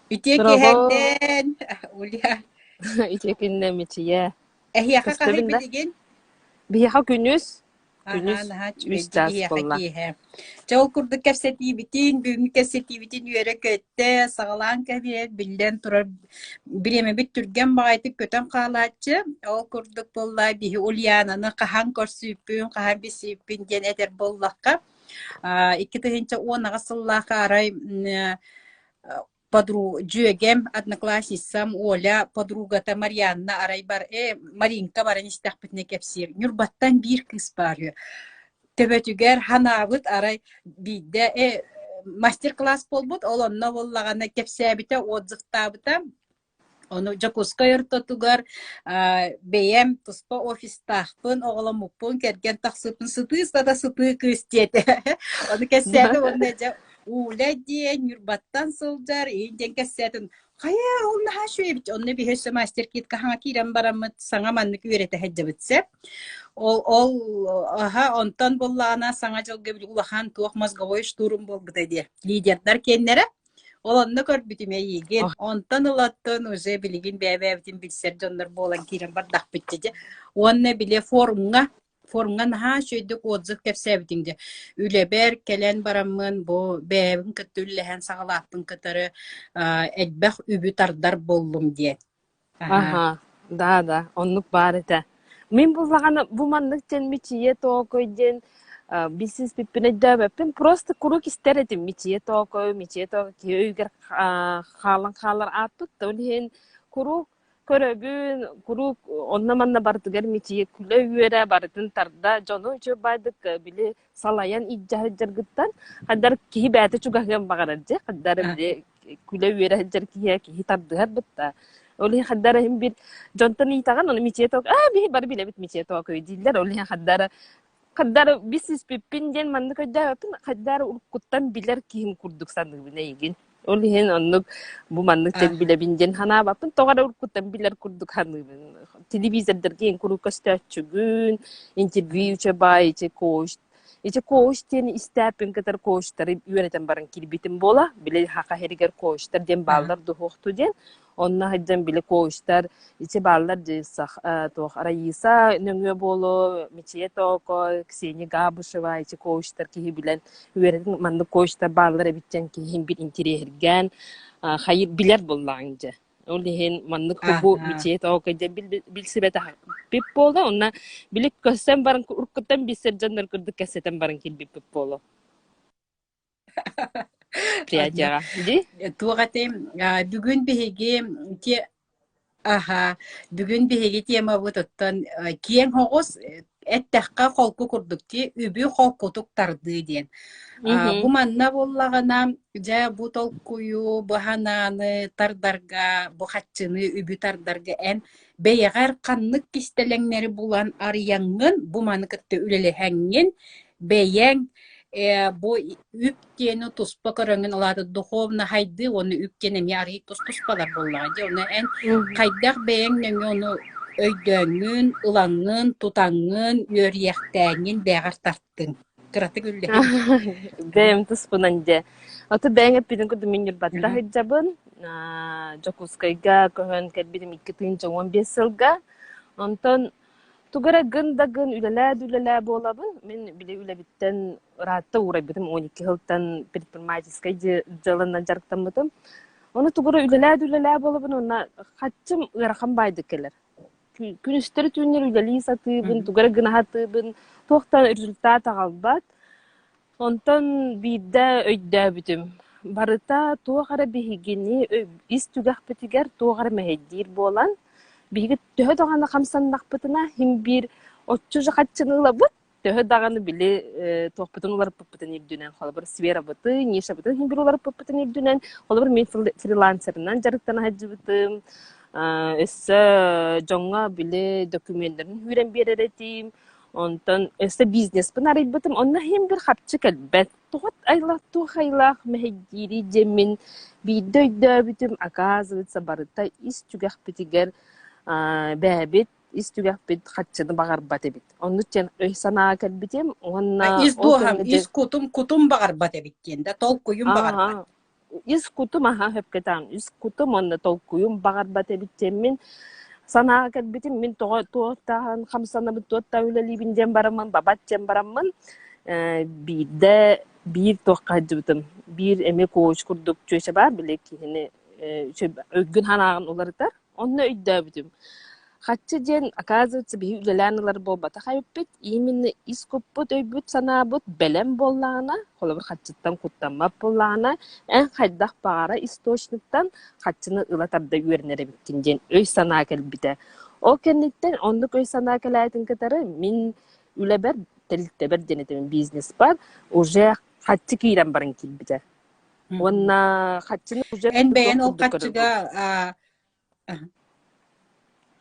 Үтүө Дорообо, киэһэҥнэн, Улья. үтүө күннэ Мичийэ. Эһиэхэ хаһый Көстөбүн да? билигин? Биһиэхэ күнүс, Аһаа, күнүс наһаа үс үчүгэйдик чаас биһиэхэ буолла. киэһэ. Чэ, ол курдук кэпсэтиибитин, бүгүҥҥү кэпсэтиибитин үөрэ-көттө, саҕалаан кэбиһэр, биллэн турар, бириэмэбит түргэн баҕайытык көтөн хаалааччы. Ол курдук буолла, биһи Ульянаны хаһан көрсүүппүн, хаһан билсииппин диэн этэр буоллахха, 2018 сыллаахха арай Дьүөгэм, одноклассницам Оля подругата Марианна арай бар Маринка баран истэхпитинэ кэпсиир: Ньурбаттан биир кыыс баар үһү. Төбөтүгэр ханаабыт арай биирдэ мастер-класс буолбут, ол онно буоллаҕына кэпсээбитэ, отзывтаабыта. Ону Дьокуускай ортотугар бэйэм туспа офистаахпын, оҕоломмуппун, кэргэн тахсыппын сытыы сата сытыы кыыс диэтэ. Ону кэпсээтэ уонна дьэ Уля диэн Ньурбаттан сылдьар, иин диэн кэпсээтин хайа ол наһаа үчүгэй эбит. Онно биһи өссө мастер-китка хаҥа киирэн бараммыт саҥа маннык үөрэтэ сылдьабыт сөп. Ол ол аһа онтон буоллаҕына саҥа дьылга били улахан туох мозговой штурм буолбута диэ. Лидердар киэннэрэ ол онно көрбүтүм эйиигин. Онтон ылаттан уже билигин бэйэ-бэйэбитин билсэр дьоннор буолан киирэн бардахпыт дьэ. Уонна били форумҥа форумҥа наһаа үчүгэйдик отзыв кэпсээбитиҥ дьэ. Үлэбэр кэлэн бараммын бу бэйэбин кытта үллэһэн саҕалааппын кытары элбэх үбү тардар буоллум диэн. Аһаа. Аһа, да, да, оннук баар этэ. Мин буллаҕына бу маннык диэн Мичийэ Тоокой диэн билсиспиппин өйдөөбөппүн. Просто куруук истэр этим Мичийэ Тоокой, Мичийэ Тоокой киһи өйүгэр хаалан хаалар ааппыт да ол иһин куруук көрөбүн, куруук онно-манна барытыгар Мичийэ күлэ-үөрэ барытын тарда, дьону үчүгэй баайдык били салайан илдьэ сылдьаргыттан хайдар киһи бэйэтэ чугаһыан баҕарар дьэ хайдары били күлэ-үөрэ сылдьар киһи киһи тардыһар бытта ол иһин хайдара иһин бир дьонтон ыйытаҕын ону мичиэ тоок аа биһи бары билэбит мичиэ тоокуй дииллэр ол иһин хайдара хайдары бисиспиппин диэн маннык өйдөөбөппүн хайдары уруккуттан билэр киһим курдук саныыбын эйигин. Ол иһин оннук бу маннык А диэн билэбин диэн санаабаппын. Тоҕо эрэ уруккуттан билэр курдук саныыбын. Телевизордарга иһин куруук көстөөччүгүн, интервью баай ити коуч ити коуч диэн истээппин кытары коучтары үөрэтэн баран киирбитим буола. Били хаха иһэригэр коучтар диэн бааллар дуһуохту диэн. Онно сылдьан били коучтар ити бааллар дии сах туох Раиса нөҥүө буолуо, Мичийэ Токо, Ксения Габышева ити коучтар киһи билэн үөрэтин маннык коучтар бааллар эбит диэн киһи бир интириэһиргээн хайыр билэр буоллаҕыҥ дьэ. Ол иһин маннык бу Аһа. Мичийэ Токо диэн билсибэтэх пип буолла. Онно били көссөн баран уруккуттан билсэр дьоннор курдук кэпсэтэн баран киирбиппит буолуо. Онно Приятеҕа дии? туох этэй бүгүн биһиги те аһа бүгүн биһиги темабыт оттон киэҥ оҕус эттэххэ холку курдук дии үбү холкутук тардыы диэн. Бу Мгм. манна буоллаҕына дьэ бу толкуйу, бу санааны тардарга, бу хаччыны үбү тардарга эн бэйэҕэр ханнык кистэлэҥнэри булан арыйаҥҥын, бу маны кытта үлэлэһэҥҥин, бэйэҥ бу үп диэни туспа көрөҥҥүн ол аата духовно хайдыы уонна үп диэн эмиэ арыый тус-туспалар буоллаҕа дии. Ону эн Мгм. хайдах бэйэҥ нөҥүө ону өйдөөҥҥүн, ылаҥҥын, тутаҥҥын, үөрүйэхтээҥҥин бэйэҕэр тартыҥ? Кыратык үллэһин. Бэйэм туспунан дьэ. Ото бэйэҥ эппитин курдук мин Ньурбатта Мгм. сылдьабын. Дьокуускайга көһөн кэлбитим 2015 сылга. Онтон тугу эрэ гын да гын, үлэлээ да үлэлээ буолабын. Мин били үлэбиттэн ыраатта уурайбытым, 12 сылтан предпринимательскай дьыаланан дьарыктаммытым. Ону тугу эрэ үлэлээ да үлэлээ буолабын уонна хаччым ыарахан баайдык кэлэр. Күнүстэри-түүннэри үлэлии сатыыбын, Мгм. тугу эрэ гына сатыыбын, туох да результат аҕалбат. Онтон биирдэ өйдөөбүтүм, барыта туох эрэ биһигини ис түгэхпитигэр туох эрэ мэһэйдиир буолан, биһиги төһө даҕаны хамсаннахпытына, син биир оччо же хаччыны ылабыт, төһө даҕаны били туохпутун уларыппыппытын үрдүнэн, холобур, сферабытын, нишабытын син биир уларыппыппытын үрдүнэн, холобур, мин фрилансерынан дьарыктана сылдьыбытым, өссө дьоҥҥо били докумуоннарын үүрэн биэрэр этим, онтон өссө бизнеспин арыйбытым, онно иһин бир харчы кэлбэт. Тоҕо айылаах туох айылаах мэһэйдиирий диэммин биирдэ өйдөөбүтүм, оказывается, барыта ис түгэхпитигэр бэйэбит ис түгэхпит хаччыны баҕарбат эбит. Оннук диэн өй-санаа кэлбитим уонна Ис ол дууһам, кэмҥэ дьэ ис кутум, кутум баҕарбат эбит диэн да, толкуйум баҕарбат. Аа, Ис кутум аһа сөпкө этэҕин, ис кутум уонна толкуйум баҕарбат эбит диэммин санааҕа кэлбитим. Мин тоҕо туохтааһын хамсанабын, туохтаа үлэлиибин диэн бараммын, бабат диэн бараммын, биирдэ биир туохха сылдьыбытым. Биир эмиэ коуч курдук чүөчэ баар, били киһини өйгүн санааҕын уларытар. Онно өйдөөбүтүм. Хаччы диэн, оказывается, биһи үлэлээн ылар буолбатах эбиппит. Именно ис куппут, өйбүт-санаабыт бэлэм буоллаҕына, холобур, хаччыттан куттаммат буоллаҕына, эн хайдах баҕара источниктан хаччыны ыла тарда үөрэнэр эбиккин диэн өй-санаа кэлбитэ. Ол кэнниттэн оннук өй-санаа кэлээтин кытары мин үлэбэр, тэрилтэбэр диэн этэбин, бизнеспар уже хаччы киирэн баран киирбитэ. Уонна хаччыны уже Эн туох бэйэн ол курдук көрөрбүт. хаччыга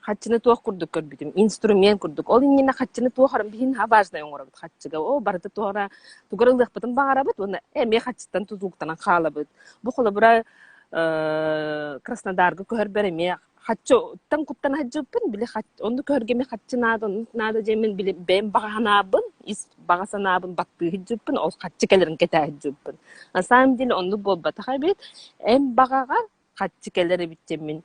Хаччыны туох курдук көрбүтүм, инструмент курдук. Ол иннинэ хаччыны туох эрэ биһин важнай оҥоробут хаччыга. Оо, барыта туох эрэ тугу эрэ ылыахпытын баҕарабыт уонна эмиэ хаччыттан тутулуктанан хаалабыт. Бу холобура э, Краснодарга көһөрбөр эмиэ хаччыттан куттана сылдьыбыппын, били онну көһөргө эмиэ хаччы наада, оннук наада диэммин били бэйэм баҕа санаабын, ис баҕа санаабын баттыы сылдьыбыппын, ол хаччы кэлэрин кэтээ сылдьыбыппын. На самом деле оннук буолбатах эбит. Эн баҕаҕар хаччы кэлэр эбит диэммин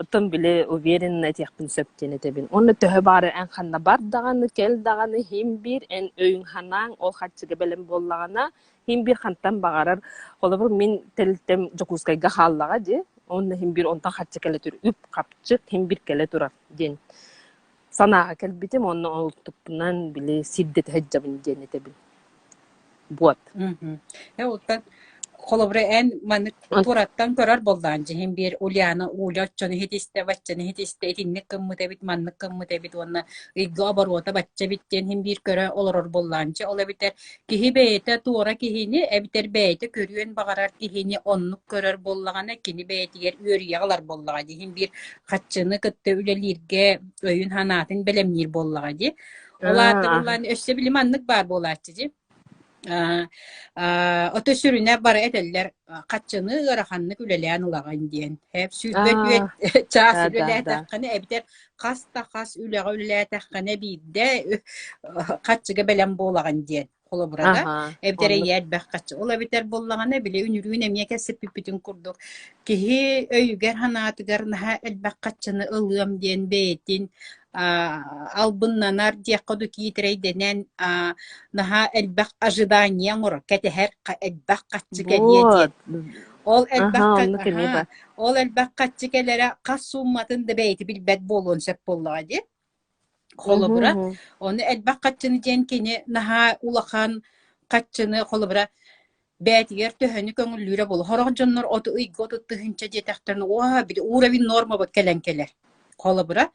оттон били уверенно этиэхпин сөп диэн этэбин. Уонна төһө баары эн ханна бар даҕаны, кэл даҕаны, иһин биир эн өйүҥ-санааҥ ол хаччыга бэлэм буоллаҕына, иһин биир хантан баҕарар. Холобур, мин тэрилтэм Дьокуускайга хааллаҕа дии, уонна иһин биир онтон хаччы кэлэ турар, үп-хапчы иһин биир кэлэ турар диэн санааҕа кэлбитим уонна ол туппунан били сирдэтэ сылдьабын диэн этэбин. Вот. Мгм. Э, оттон холобура эн маннык туораттан көрөр буоллаҕын дьиһин биэр Ульяна Уля оччону иһитистэ, баччаны иһитистэ, итинник гыммыт эбит, маннык гыммыт эбит уонна ыйга оборуота бачча эбит диэн иһин биир көрө олорор буоллаҕын дьэ ол эбэтэр киһи бэйэтэ туора киһини эбэтэр бэйэтэ көрүөн баҕарар киһини оннук көрөр буоллаҕына кини бэйэтигэр үөрүйэх ылар буоллаҕа дии иһин биир хаччыны кытта үлэлииргэ өйүн-санаатын бэлэмниир буоллаҕа дии. Ол аата буоллаан өссө били маннык баар буолааччы дии. Ото сүрүнэ бары этэллэр хаччыны ыараханнык үлэлээн ылаҕын диэн. Эп 24 чаас үлэлээтэххинэ эбэтэр хас да хас үлэҕэ үлэлээтэххинэ биирдэ хаччыга бэлэм буолаҕын диэн холобура да эбэтэр Оннук. эйэ элбэх хаччы. Ол эбэтэр буоллаҕына били үнүрүүн эмиэ кэпсэппиппитин курдук киһи өйүгэр-санаатыгар наһаа элбэх хаччыны ылыам диэн бэйэтин албыннанар диэххэ дуу киитэрэйдэнэн наһаа элбэх ожидание оҥорор кэтэһэр элбэх хаччы кэлиэ диэн Вот. ол элбэх Аха, оннук эмиэ аһаа баар. ол элбэх хаччы кэлэрэ хас суумматын да бэйэтэ билбэт буолуон сөп буоллаҕа дии Мгм, Холобура, мгм. ону элбэх хаччыны диэн кини наһаа улахан хаччыны холобура бэйэтигэр төһөнү көҥүллүүрэ буолуо. Сорох дьоннор оту ыйга 30 тыһыынча диэтэхтэринэ, уоһа били уровень нормабыт кэлэн кэлэр. Холобура,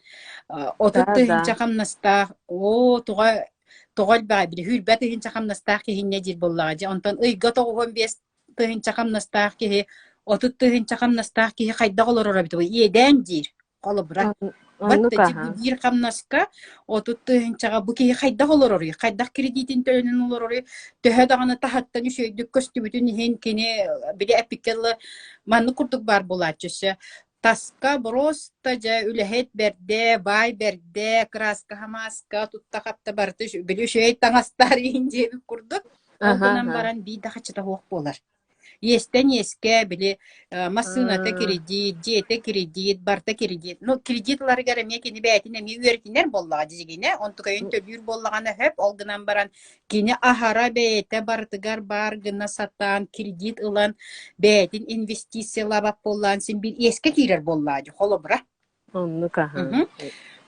30 Да, тыһыынча да. хамнастаах, оо, тоҕо тоҕо элбэҕэ били 20 тыһыынча хамнастаах киһинньэ диир буоллаҕа дии. Онтон ыйга 95 тыһыынча хамнастаах киһи 30 тыһыынча хамнастаах киһи хайдах олорор эбит иэдээн диир. Холобура, Оннук баттати бу аһа. биир хамнаска 30 тыһыынчаҕа бу киһи хайдах олороруй, хайдах кредитин төлөнөн олороруй, төһө даҕаны таһыттан үчүгэйдик көстүбүтүн иһин кини били эппиккэ дылы маннык курдук баар буолааччы өссө таска просто дьэ үлэһит бэрдэ, баай бэрдэ, кырааска-хамааска тутта-хапта барыта били үчүгэй таҥастаар иһин диэбит курдук. Ол Аха, гынан аха. баран биир да хаччыта суох буолар. Иэстэн иэскэ, били, массыыната кредит, дьиэтэ кредит, барыта кредит. Ну, кредит ыларыгар эмиэ кини бэйэтин эмиэ үөрэтинэр буоллаҕа дьигинэ, онтукайын төлүүр буоллаҕына сөп, ол гынан баран кини аһара бэйэтэ барытыгар баар гына сатаан кредит ылан бэйэтин инвестициялаабат буоллаан син биир иэскэ киирэр буоллаҕа дии, холобура. Оннук аһа. Мгм.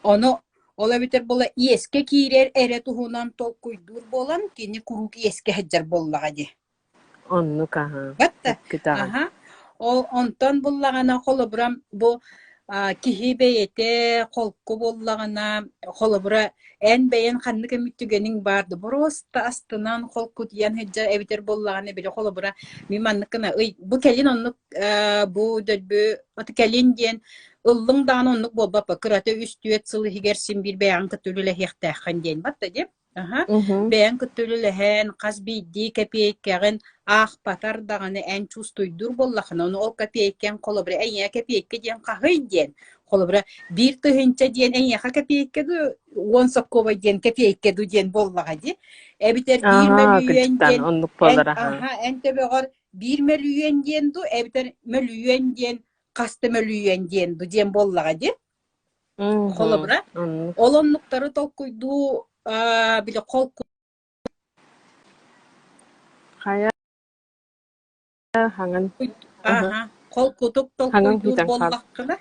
Ону ол эбэтэр буола иэскэ киирэр эрэ туһунан толкуйдуур буолан кини куруук иэскэ сылдьар буоллаҕа дии. Оннук аһа. Батта. Иккитэҕин. Аһа. Ол онтон буллаҕына холобура бу киһи бэйэтэ холку буоллаҕына холобура эн бэйэн ханнык эмит түгэниҥ баар да боруоста астынан холкутуйан сылдьар эбитэр буоллаҕына били холобура мин маннык гына ый бу кэлин оннук бу дөлбү от кэлин диэн ыллыҥ даҕаны оннук буолбаппа кырата үс-түөрт сыл иһигэр син биир бэйэҕин кытта үлэлэһиэхтээххин диэн батта диэн Аһа, Мгм. бэйэҥ кытта үлэлэһэн, хас биирдии кэпиэйкэҕин аахпатар даҕаны эн чувствуйдуур буоллаххына, ону ол кэпиэйкэҥ холобура эйиэхэ кэпиэйкэ диэн хаһый диэн, холобура 1 тыһыынча диэн эйиэхэ кэпиэйкэ дуу, 10 сокуобай диэн кэпиэйкэ дуу диэн буоллаҕа дии. Эбэтэр биир Аһаа, мөлүйүөн кырдьыктаан диэн оннук эн буолар аһа. аһа эн төбөҕөр Биир мөлүйүөн диэн дуу, эбэтэр мөлүйүөн диэн хас да мөлүйүөн диэн дуу диэн буоллаҕа дии. Холобура, Оннук. ол оннуктары толкуйдуу били холку Хайа хаҥан Аха, холкутук хаҥан толкуйдуур күүтэн хаал. буоллаххына,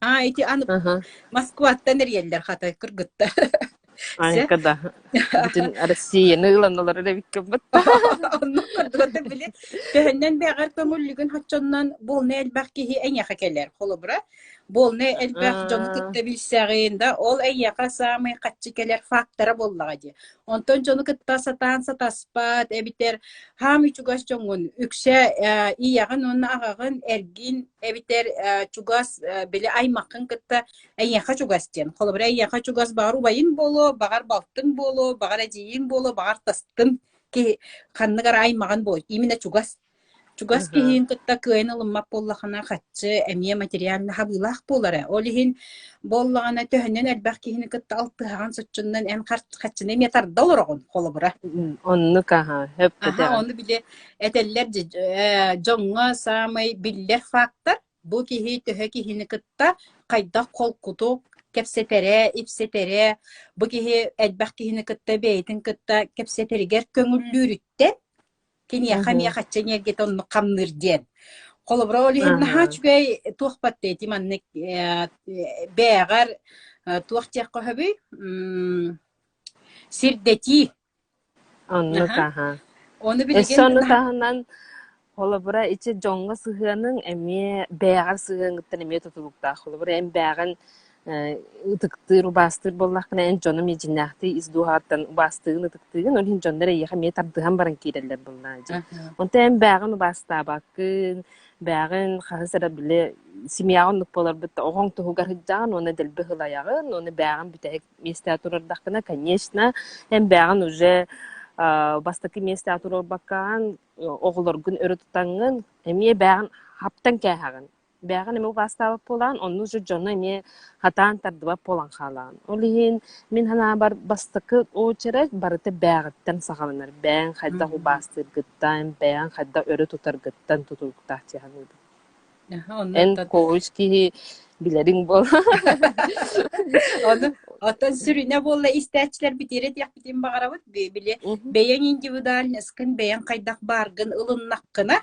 аа ити аны Аха. Москваттан эрийэллэр хата кыргыттар. Сэ Айка да. Бүтүн Россияны ыланалар эбиккин бытта. Оннук курдук ото били төһөннөн бэҕэр көҥүллүгүн хоччоннон буолна элбэх киһи эйиэхэ кэлэр. Холобура, буолна элбэх дьону кытта билсэҕин да, ол эйиэхэ саамай хаччы кэлэр фактора буоллаҕа дии. Онтон дьону кытта сатаан сатаспат эбитэр хаамый чугас дьоҥҥун үксэ ийэҕин уонна аҕаҕын эргин эбитэр чугас били аймаххын кытта эйиэхэ чугас диэн. Холобура, эйиэхэ чугас баҕар убайыҥ буолуо, баҕар балтыҥ буолуо, баҕар эдьиийиҥ буолуо, баҕар тастын киһи ханнык эрэ аймаҕын буолуо. Именно чугас. Чугас киһигин кытта кыайан ылыммат буоллахына, хаччы эмиэ материально хабыылаах буолара. Ол иһин буоллаҕына төһөнөн элбэх киһини кытта алтыһаҕын соччоннон эн хаччыны эмиэ тарда олороҕун, холобура. Оннук аха, хөп Аха, ону били этэллэр дьоҥҥо саамай биллэр фактор бу киһи төһө киһини кытта хайдах холкутук кэпсэтэрэ, ипсэтэрэ, бу киһи элбэх киһини кытта бэйэтин кытта кэпсэтэригэр көҥүллүүрүттэн киниэхэ эмиэ хачча эниэргэтэ оннук хамныыр диэн. Холобура, ол иһин наһаа үчүгэй туох батта ити маннык бээҕэр туох диэххэ сөбүй? Сирдэтии. Оннук аха. Ону Өссө билигин ону наһаа таһынан холобура ити дьоҥҥо сыһыаныҥ эмиэ бэйэҕэр сыһыаҥҥыттан эмиэ тутулуктаах. Холобура эн бэйэҕин ытыктыыр, убаастыыр буоллаххына эн дьону эмиэ дьиҥнээхтии ис дууһаҕыттан убаастыыгын, ытыктыыгын, ол иһин дьоннор эйиэхэ эмиэ тардыһан баран киирэллэр буоллаҕа дии. Онтон эн бэйэҕин убаастаабаккын, бэйэҕин хаһыс эрэ били семьяҕа оннук буоларбыт да оҕоҥ туһугар сылдьаҕын уонна дэлби сылайаҕын уонна бэйэҕин бүтэһик миэстэҕэ турардаххына, конечно, эн бэйэҕин уже бастакы миэстэҕэ туруорбаккаҕын, оҕолоргун өрө тутаҥҥын, эмиэ бэйэҕин хаптан кээһэҕин. Бэйэҕин эмиэ убаастаабат буолаҕын, онно уже дьону эмиэ хатаан тардыбат буолан хаалаҕын. Ол иһин мин санаабар бастакы очередь барыта бэйэҕиттэн саҕаланар. Бэйэҥ хайдах убаастыыргыттан, бэйэҥ хайдах өрө тутаргыттан тутулуктаах дии саныыбын. Эн Оннуттан коуч киһи билэриҥ буолла. Ону оттон сүрүнэ буолла истээччилэр бүтүөрэ диэхпитин баҕарабыт. Били бэйэҥ индивидуальноскын бэйэҥ хайдах бааргын ылыннаххына,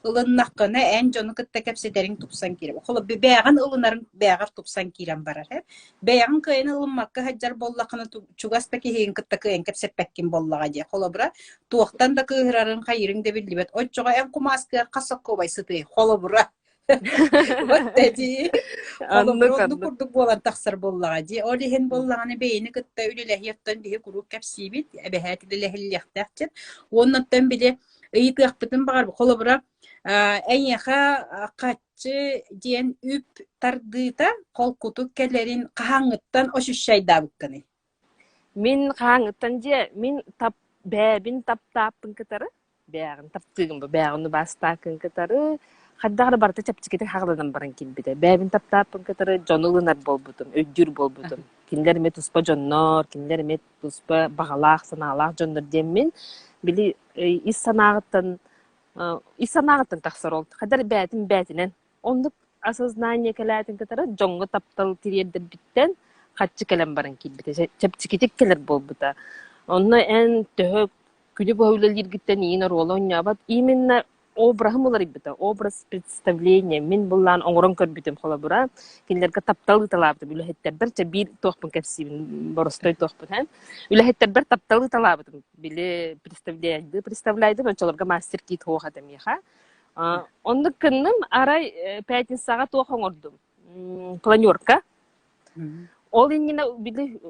ылыннаххына эн дьону кытта кэпсэтэриҥ тупсан киирэр. Холобур, бэйэҕин ылынарыҥ бэйэҕэр тупсан киирэн барар. Э? Бэйэҕин кыайан ылыммакка сылдьар буоллаххына чугас да киһигин кытта кыайан кэпсэппэккин буоллаҕа дии. Холобура, туохтан да кыыһырарын, хайыырыҥ да биллибэт. Оччоҕо эн кумааскыгар хас сокуобай сытый? Холобура. Вот дии. Холобура Оннук оннук оннук. курдук буолан тахсар буоллаҕа дии. Ол иһин буоллаҕына бэйэни кытта үлэлэһиэхтэн биһи куруук кэпсиибит, эбэһээт үлэлэһиллиэхтээх диэн. Уоннаттан били ыйытыахпытын баҕар холобура эйиэхэ хаччы диэн үп тардыыта холкутук кэлэрин хаһааҥҥыттан ощущайдаабыккыный? Мин хаһааҥҥыттан дьиэ мин тап бэйэбин таптааппын кытары бэйэҕин таптыыгын бу бэйэҕин убаастааккын кытары хайдах эрэ барыта чэпчэкитик хаҕыланан баран киирбитэ. Бэйэбин таптааппын кытары дьону ылынар буолбутум, өйдүүр буолбутум. Кинилэр эмиэ туспа дьоннор, кинилэр эмиэ туспа баҕалаах, санаалаах дьоннор диэммин, били ис санааҕыттан ис санааҕыттан тахсар ол хайдах эрэ бэйэтин бэйэтинэн Оннук осознание кэлээтин кытары дьоҥҥо таптал тириэрдэрбиттэн харчы кэлэн баран киирбитэ, чэпчэкитик кэлэр буолбута. Онно эн төһө күнү быһа үлэлииргиттэн иин оруола оонньообот. Именно обраһым уларыйбыта, образ представления. Мин былаан оҥорон көрбүтүм холобура. Кинилэргэ таптал ыыталаабытым үлэһиттэрбэр, чэ биир туохпун кэпсиибин, боростой туохпун һэн. Үлэһиттэрбэр таптал ыыталаабытым. Били представляйды, представляйдым, оччолорго мастер-кит суох этэ миэхэ. Оннук гынным, арай пятницаҕа туох оҥордум? Планерка. Ол иннинэ били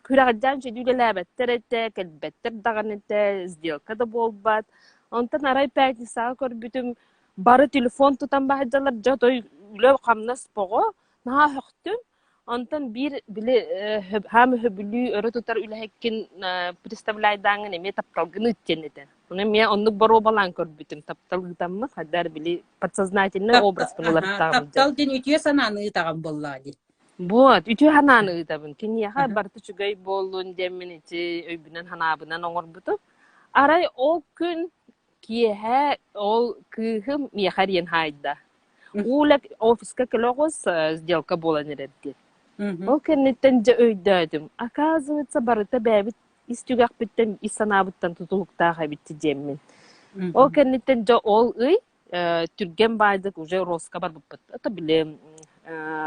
күрэҕэлдээн үчүгэй үлэлээбэттэр этэ, кэлбэттэр даҕаны этэ, сделка да буолбат. Онтон арай пятницаҕа көрбүтүм, бары телефон тутан баһыйдалар, дьэ отой үлэ-хамнас боҕо, наһаа өһөхтүм. Онтон биир били хаам өһөбүлүү өрө тутар үлэһиккин представляйдааҥҥын эмиэ тапталгын ыыт диэн этэ. Ону эмиэ оннук боруобалаан көрбүтүм. Таптал ыытаммыт, хайдах эрэ били подсознательный образпын уларыттаҕым дьэ. Таптал диэн үтүө санааны ыытаҕын буоллаҕа дии. Вот, үтүө санааны ыытабын. Киниэхэ барыта үчүгэй буоллун диэммин ити өйбүнэн-санаабынан оҥорбутум. Арай ол күн. Киэһэ ол кыыһым миэхэ эрийэн хаайда. Уля офиска кэлэ оҕус, сделка буолан эрэр диэн. Ол кэнниттэн дьэ өйдөөтүм. Оказывается, барыта бэйэбит ис түгэхпиттэн, ис санаабыттан тутулуктаах эбит диэммин. Ол кэнниттэн дьэ ол ый түргэн баайдык уже Роска барбыппыт. Это били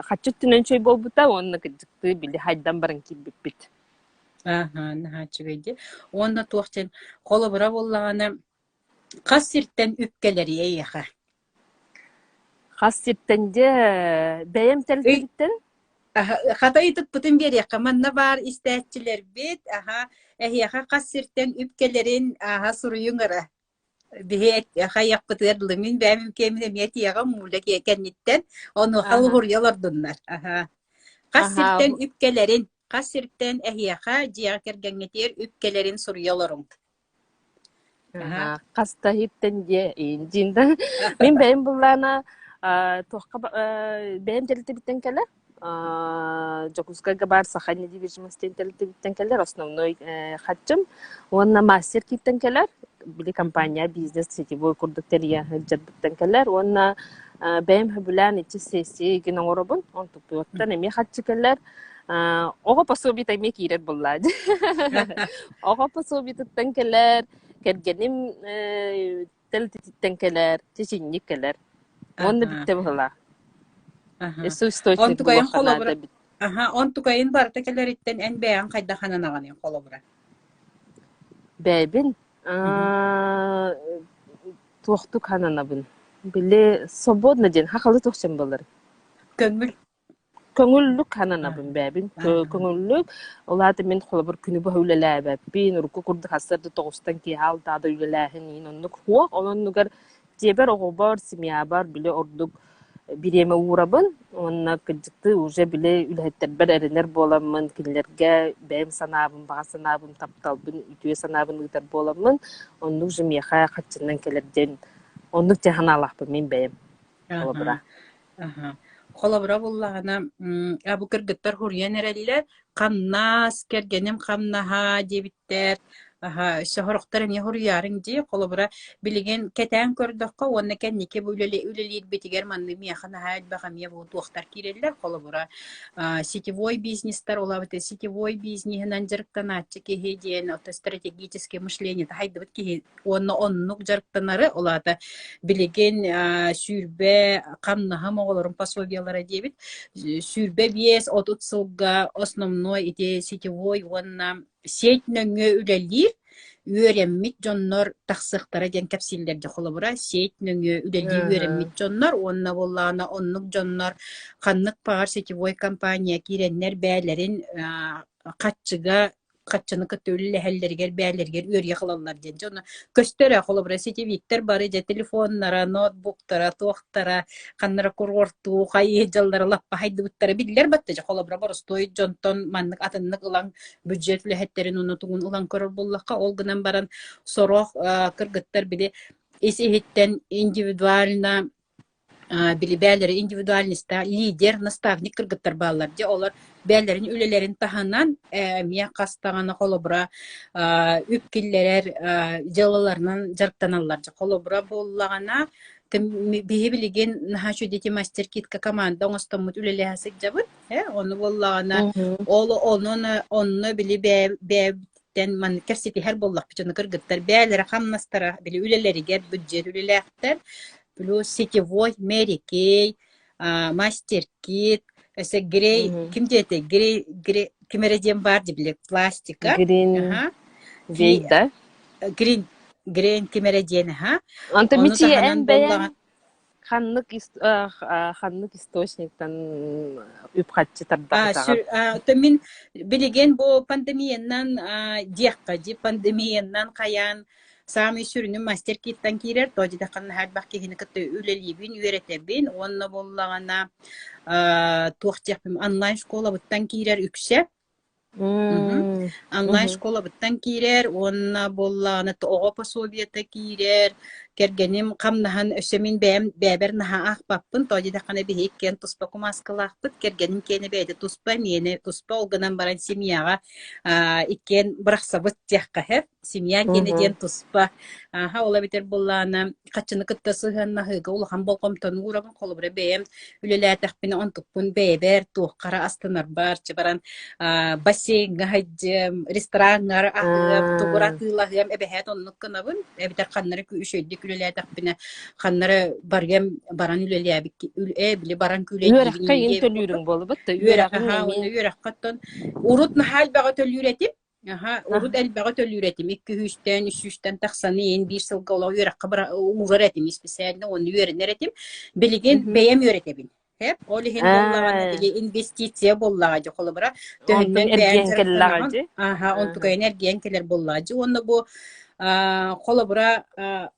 хаччы өттүнэн чөй буолбута уонна кырдьыктыы били хайдан баран киирбиппит. Аһа, наһаа үчүгэй дии. Уонна туох диэн холобура буоллаҕына, хас сиртэн үп кэлэрий эйиэхэ? Хас сиртэн дьэ бэйэм Ый тэрилтэбиттэн аһа, хата ыйытыкпытын биэриэххэ. Манна баар истээччилэрбит, аһа, эһиэхэ хас сиртэн үп кэлэрин аһа суруйуҥ эрэ. Биһи хайыахпытыгар дылы мин бэйэм киэмин эмиэ тиэҕим мууля кэнниттэн онуоха Аха. уһуруйа олордуннар. Аһа. Хас Аха. сиртэн үп кэлэрин, хас сиртэн эһиэхэ дьиэҕэ кэргэҥҥитигэр үп кэлэрин суруйа олоруҥ. Аһа. Аха. Хас да иһиттэн диэ иин да. Мин бэйэм былаана туохха бэйэм тэрилтэбиттэн кэлэр. Дьокуускайга баар Саха недвижимость диэн тэрилтэбиттэн кэлэр основной харчым уонна мастер кииттэн кэлэр били компания бизнес сетевой курдук тэрийэ сылдьарбыттан кэлэр уонна бэйэм сөбүлээн иччи сессия игин оҥоробун онтукпуттан эмиэ харчы кэлэр оҕо пособиета эмиэ киирэр буоллаа оҕо пособиетыттан кэлэр кэргэним тэрилтэтиттэн кэлэр, чэчинньик кэлэр. Уонна Аһа. бүттэ быһыылаах. Аһа. Өссө источник Онтукайын булуохха наада холобура эбит. аһа, онтукайын барыта кэлэриттэн эн бэйэҥ хайдах ананаҕыный холобура? Бэйэбин Мгм. аа, туохтук хананабын. Били свободно диэн хахалы туохчан былыр. Көҥүл. Көҥүллүк хананабын бэйэбин Аһа. көҥүллүк. Ол аата мин холобур күнү быһа үлэлээбэппин, урукку курдук сарсыарда тоҕустан киэһэ алтаада үлэлээһин иһин оннук суох. Ол оннугар дьиэбэр, оҕобор, семьябар били ордук бириэмэ уурабын уонна кырдьыктыы уже били үлэһиттэрбэр эрэнэр буоламмын, кинилэргэ бэйэм санаабын, баҕа санаабын, тапталбын, үтүө санаабын ыытар буоламмын, оннук же миэхэ харчынан кэлэр диэн оннук дьэ санаалаахпын мин бэйэм Аһа. холобура. Аһа. Холобура буллаҕына, а бу кыргыттар суруйан эрэллэр, хамнас, кэргэним хамнаһа диэбиттэр. Аһа, өссө сорохтор эмиэ суруйаарыҥ дии. Холобура, билигин кэтээн көрдөххө уонна кэнники бу үлэлиирбитигэр маннык миэхэ наһаа элбэх эмиэ бу туохтар киирэллэр. Холобура, сетевой бизнестар, ол эбэтэр сетевой бизнеһинэн дьарыктанааччы киһи диэн, ото стратегическое мышление хайдыбыт киһи уонна оннук дьарыктанары, ол аата билигин 20 хамнаһым оҕолорум пособиелара диэбит 25-30 сылга основной ити сетевой уонна сеть нөҥүө үлэлиир үөрэммит дьоннор тахсыахтара диэн кэпсииллэр дьэ холобура сеть нөҥүө үлэлии үөрэммит дьоннор уонна буоллаҕына оннук дьоннор ханнык баҕар сетевой компания киирэннэр бээлэрин хаччыга хаччыны кытта үлэлэһэллэригэр бээлэригэр үөрүйэх ылаллар диэн. Дьэ, ону көстөр ээ, холобура, сетевиктэр бары дьэ телефоннара, ноутбуктара, туохтара, ханнара курортуу, хайыы дьаллара лаппа хайдыбыттара биллэр батта дьэ, холобура, боростуой дьонтон маннык атыннык ылан бюджет үлэһиттэрин уну тугун ылан көрөр буоллахха, ол гынан баран сорох кыргыттар били ис-иһиттэн индивидуально били бээлэри индивидуальностаах лидер, наставник кыргыттар бааллар. Дьэ, олор бээлэрин үлэлэрин таһынан эмиэ хас даҕаны холобура үп киллэрэр дьыалаларынан дьарыктаналлар. Дьэ, холобура буоллаҕына, биһи билигин наһаа үчүгэй мастер-китка команда оҥостоммут үлэлэһэ сылдьабыт. Ону буоллаҕына, ол онон онно били бэйэбититтэн маннык кэпсэтиһэр буоллахпыт дьону кыргыттар бээлэрэ хамнастара били үлэлэригэр бюджет үлэлээхтэр плюс сетевой Mary Kay, Мастер Кит, өссө Грей, ким диэтэй? Грей, Грей, ким эрэ диэн баар дии били пластика. Грин Аха. Вей да? Грин, Грин ким эрэ диэн аха. Онтон Ону Мичи таһынан эн бэйэҥ буоллаҕа ханнык ханнык источниктан үп-харчы А, тардаҕытаҕын? то мин билигин бу пандемиянан диэххэ дии пандемиянан хайаан саамай сүрүнүн мастер-киттан киирэр то диэтэххэ наһаа элбэх киһини кытта үлэлиибин үөрэтэбин уонна буоллаҕына туох диэхпин онлайн школабыттан киирэр үксэ Мгм. Онлайн школабыттан киирэр уонна буоллаҕына оҕо пособиета киирэр. Кэргэним хамнаһын өссө мин бэйэм бэйэбэр наһаа аахпаппын, тоҕо диэтэххинэ биһиги иккиэн туспа кумааскылаахпыт, кэргэним киэнэ бэйэтэ туспа, миэнэ туспа, ол гынан баран семьяҕа иккиэн бырахсабыт диэххэ сөп. Семья киэнэ диэн туспа. Ааһа, ол эбэтэр буоллаҕына хаччыны кытта сыһыаннаһыыга улахан болҕомтону уурабын. Холобура, бэйэм үлэлээтэхпинэ онтукпун бэйэбэр туохха эрэ астынарбар, чэ баран бассейҥҥа сылдьыам, рестораҥҥа аһыам, тугу эрэ атыылаһыам, эбэһээт оннук гынабын. Эбэтэр ханна эрэ үчүгэйдик үлэлээтэхпинэ, ханна эрэ барыам, баран үлэлээбит ээ, били баран күүлэйдиибин Үөрэххэ иин иин диэбит төлүүрүҥ курдук. буолбут да, Үөрэх, үөрэҕиҥ аһаа, эмиэ уонна үөрэххэ оттон урут наһаа элбэҕи төлүүр этим. Аһа, урут элбэҕи төлүүр этим. Икки сүүстэн, үс сүүстэн тахсан иин биир сылга олох үөрэххэ уурар этим исписээлинэ уонна үөрэнэр этим. Билигин бэйэм үөрэтэбин. Эп, ол иһин буоллаҕына били инвестиция буоллаҕа дьэ холобура Онтон төһөннөн бэйэҥ эргийэн кэллэҕэ дьарыктанаҕын дии. аха онтукайын эргийэн кэлэр буоллаҕа дьэ уонна бу холобура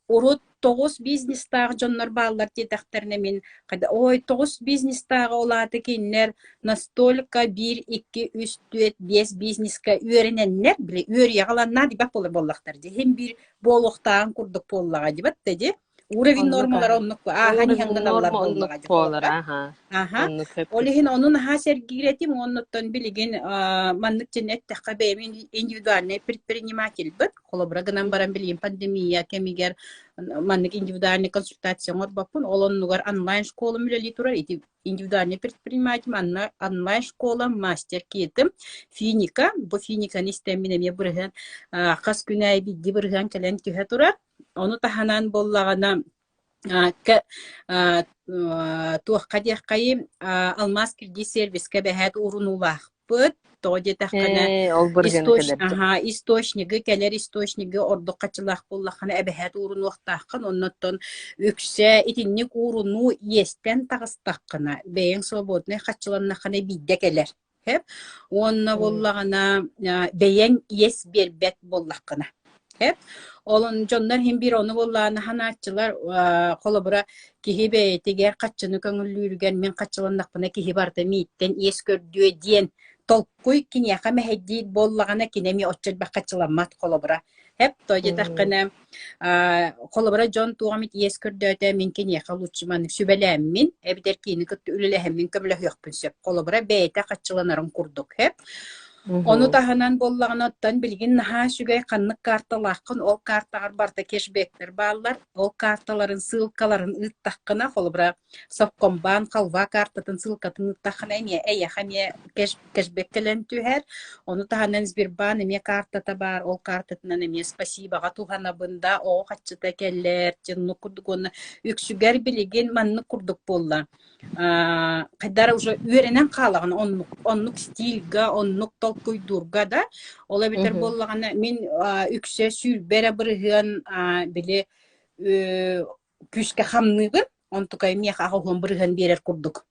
урут тоҕус бизнестаах дьоннор бааллар диэтэхтэринэ мин ой тоҕус бизнестааҕы ол аата кинилэр настолько биир икки үс түөрт биэс бизнеска үөрэнэннэр били үөрүйэҕи ыланнаа дибэт буолар буоллахтар дии иһин биир буолуохтааҕын курдук буоллаҕа дибэт да дии Уровень Оннук нормалара аһа. оннук ааһан иһэн Уровень гыналлар норма оннук буоллаҕа дии буолар холобура. аха. Аха. Оннук сөп Ол иһин ону наһаа сэргиир этим уоннуттан билигин маннык дьин эттэххэ бэйэм индивидуальный предпринимательбыт. Холобура гынан баран билигин пандемия кэмигэр маннык индивидуальный консультация оҥорбоппун. Ол оннугар онлайн школам үлэлии турар. Ити индивидуальный предприниматель манна онлайн школа мастер-китым финика. Бу финиканы истэммин эмиэ бырыһыан хас күн аайы биирдии бырыһыан кэлэн түһэ турар. Ону таһынан буоллаҕына туохха диэххэйий алмаас кредит сервискэ бэһээт уурунуулаахпыт. Тоҕо диэтэххинэ Ээ, ол быргыны кэлэр дьэ. источнигы кэлэр источнигы ордук хаччылаах буоллаххына эбэһээт уурунуохтааххын. Оннуттан үксэ итинник уурунуу иэстэн таҕыстаххына, бэйэҥ свободнай хаччыланнаххына биирдэ кэлэр. Сөп. Уонна буоллаҕына бэйэҥ иэс биэрбэт буоллаххына. Сөп. Ол дьоннор иһин биир ону буоллаҕына ханааччылар холобура киһи бэйэтигэр хаччыны көҥүллүүрүгэр мин хаччыланнахпына киһи барыта мииттэн иэс көрдүө диэн толкуй киниэхэ мэһэйдиир буоллаҕына кини эмиэ оччо элбэх хаччыламмат холобура. Сөп. То диэтэххинэ холобура дьон туох эмит иэс көрдөөтө мин киниэхэ лучше маннык сүбэлээммин эбэтэр киини кытта үлэлэһэммин көмөлөһүөхпүн сөп холобура бэйэтэ хаччыланарын курдук сөп Ону таһынан буоллаҕына оттон билигин наһаа үчүгэй ханнык карталааххын ол картаҕар барыта кешбэктэр бааллар ол карталарын ссылкаларын ыыттаххына холобура Совкомбаан халва картатын ссылкатын ыыттаххына эмиэ эйиэхэ эмиэ кэшбэк кэлэн түһэр. Ону таһынан Сбербаан эмиэ картата баар, ол картатынан эмиэ спасибоҕа туһанабын да, оҕо хаччыта кэлэр, оннук курдук уонна үксүгэр билигин маннык курдук буолла. Хайдара уже үөрэнэн хаалаҕын оннук, оннук стильга, оннук толкуйдуурга да. Ол эбэтэр буоллаҕына мин үксэ 20 эрэ бырыһыан били күүскэ хамныыбын, онтукай миэхэ аҕа уон бырыһыан биэрэр курдук.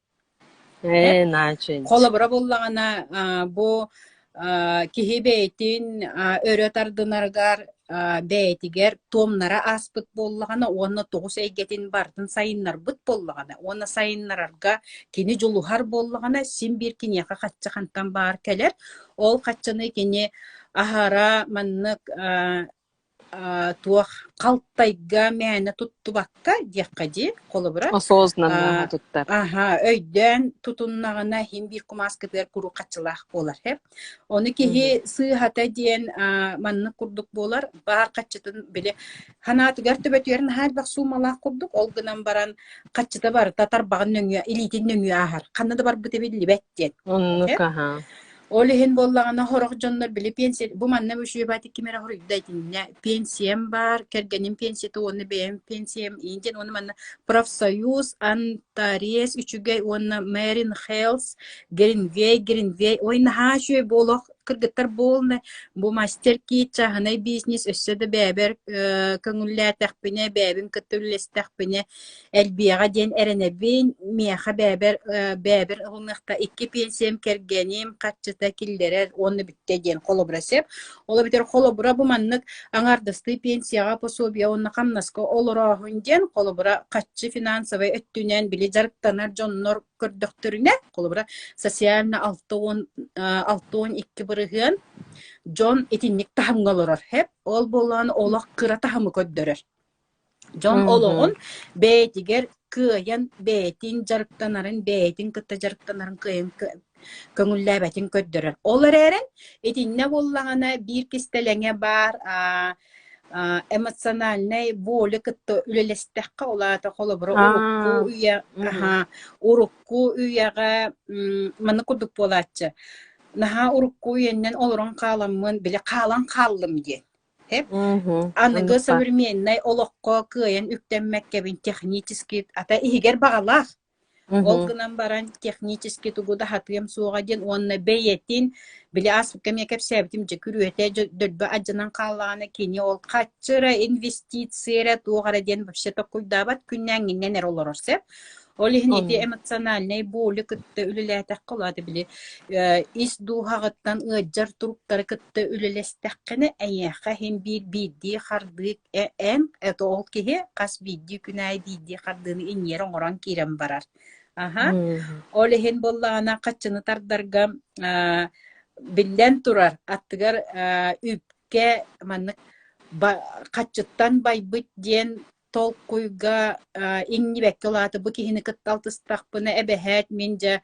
Ээ, наачынч. Холобура буоллаҕына, бу киһи бэйэтин өрө тардынарыгар бэйэтигэр туомнара ааспыт буоллаҕына уонна тоҕус эйгэтин барытын сайыннарбыт буоллаҕына уонна сайыннарарга кини дьулуһар буоллаҕына, син биир киниэхэ хаччы хантан баар кэлэр. Ол хаччыны кини аһара маннык туох халтайга мээнэ туттубакка диэххэ дии, холобура Осознанно туттар. аһа өйдөөн тутуннаҕына иһин биир кумааскытыгар куруук хаччылаах буолар һэ. Ону киһи сыыһата диэн маннык курдук буолар, баар хаччытын били санаатыгар төбөтүгэр наһаа элбэх суумалаах курдук, ол гынан баран хаччыта барыта тарбаҕын нөҥүө, илиитин нөҥүө ааһар. Ханна да барбыта биллибэт диэн. Оннук аһа. Ол иһин буоллаҕына сорох дьоннор били пенсия бу манна үчүгэйбаатык ким эрэ хоруйда итиннэ пенсиям баар, кэргэним пенсията уонна бэйэм пенсиям иин диэн уонна манна профсоюз, Антарес үчүгэй уонна Мэрин Хелс, Гринвей, Гринвей ой наһаа үчүгэй буолуох кыргыттар буолна бу мастер кит чааһынай бизнес өссө да бэйэбэр көҥүллээтэхпинэ бэйэбин кытта үллэстэхпинэ элбиэҕэ диэн эрэнэбин. Миэхэ бэйэбэр бэйэбэр ылыныахта икки пенсиям кэргэним харчыта киллэрэр уонна бүттэ диэн холобура сөп. Ол эбэтэр холобура бу маннык аҥаардастыы пенсияҕа пособие уонна хамнаска олорооһун диэн холобура харчы финансовай өттүнэн били дьарыктанар дьоннор көрдөхтөрүнэ холобура социально 62% дьон итинник таһымҥа олорор. Ол буолан олох кыра таһымы көрдөрөр. Дьон олоҕун бэйэтигэр кыайан бэйэтин дьарыктанарын, бэйэтин кытта дьарыктанарын кыайан көҥүллээбэтин көрдөрөр. Ол эрээрин итиннэ буоллаҕына биир кистэлэҥэ баар эмоциональнай боли кытта үлэлэстэххэ, ол аата холобура урукку үйэ урукку үйэҕэ маннык курдук буолааччы. Наһаа урукку үйэннэн олорон хааламмын, били хаалан хааллым диэн. Аныгы современнай олоххо кыайан үктэммэккэбин технически ата иһигэр баҕалаах. Ол гынан баран технически тугу да хатыам суоҕа диэн уонна бэйэтин били ааспыкка эмиэ кэпсээбитим дьэ күрүөтэ дөлбө алдьанан хааллаҕына кини ол хаччы эрэ инвестиция эрэ туох эрэ диэн вообще токкуйдаабат күннээҥҥиннэн эрэ олорор сөп. Ол иһин ити эмоциональнай боли кытта үлэлээтэххэ ол аата били ис дууһаҕыттан ыалдьар туруктары кытта үлэлэстэххинэ эйиэхэ иһин биир биирдии хардыы эн это ол киһи хас биирдии күн аайы биирдии хардыыны инньиэр оҥорон киирэн барар. Аха. Ол иһин буоллаҕына хаччыны тардарга биллэн турар аттыгар үпкэ маннык хаччыттан байбыт диэн толкуйга иҥнибэккэ улаата бу киһини кытта алтыстахпына эбэһээт мин дьэ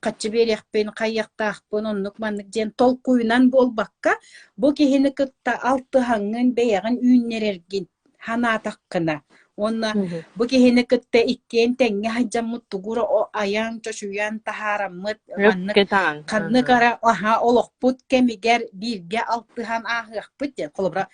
хаччы биэриэхпин хайыахтаахпын оннук-маннык диэн толкуйунан буолбакка бу киһини кытта алтыһаҥҥын бэйэҕин үүннэрэргин санаатаххына уонна бу киһини кытта иккиэн тэҥҥэ сылдьаммыт тугу эрэ айан чочуйан таһаараммыт маннык ханнык эрэ аһа олохпут кэмигэр бииргэ алтыһан ааһыахпыт диэн холобура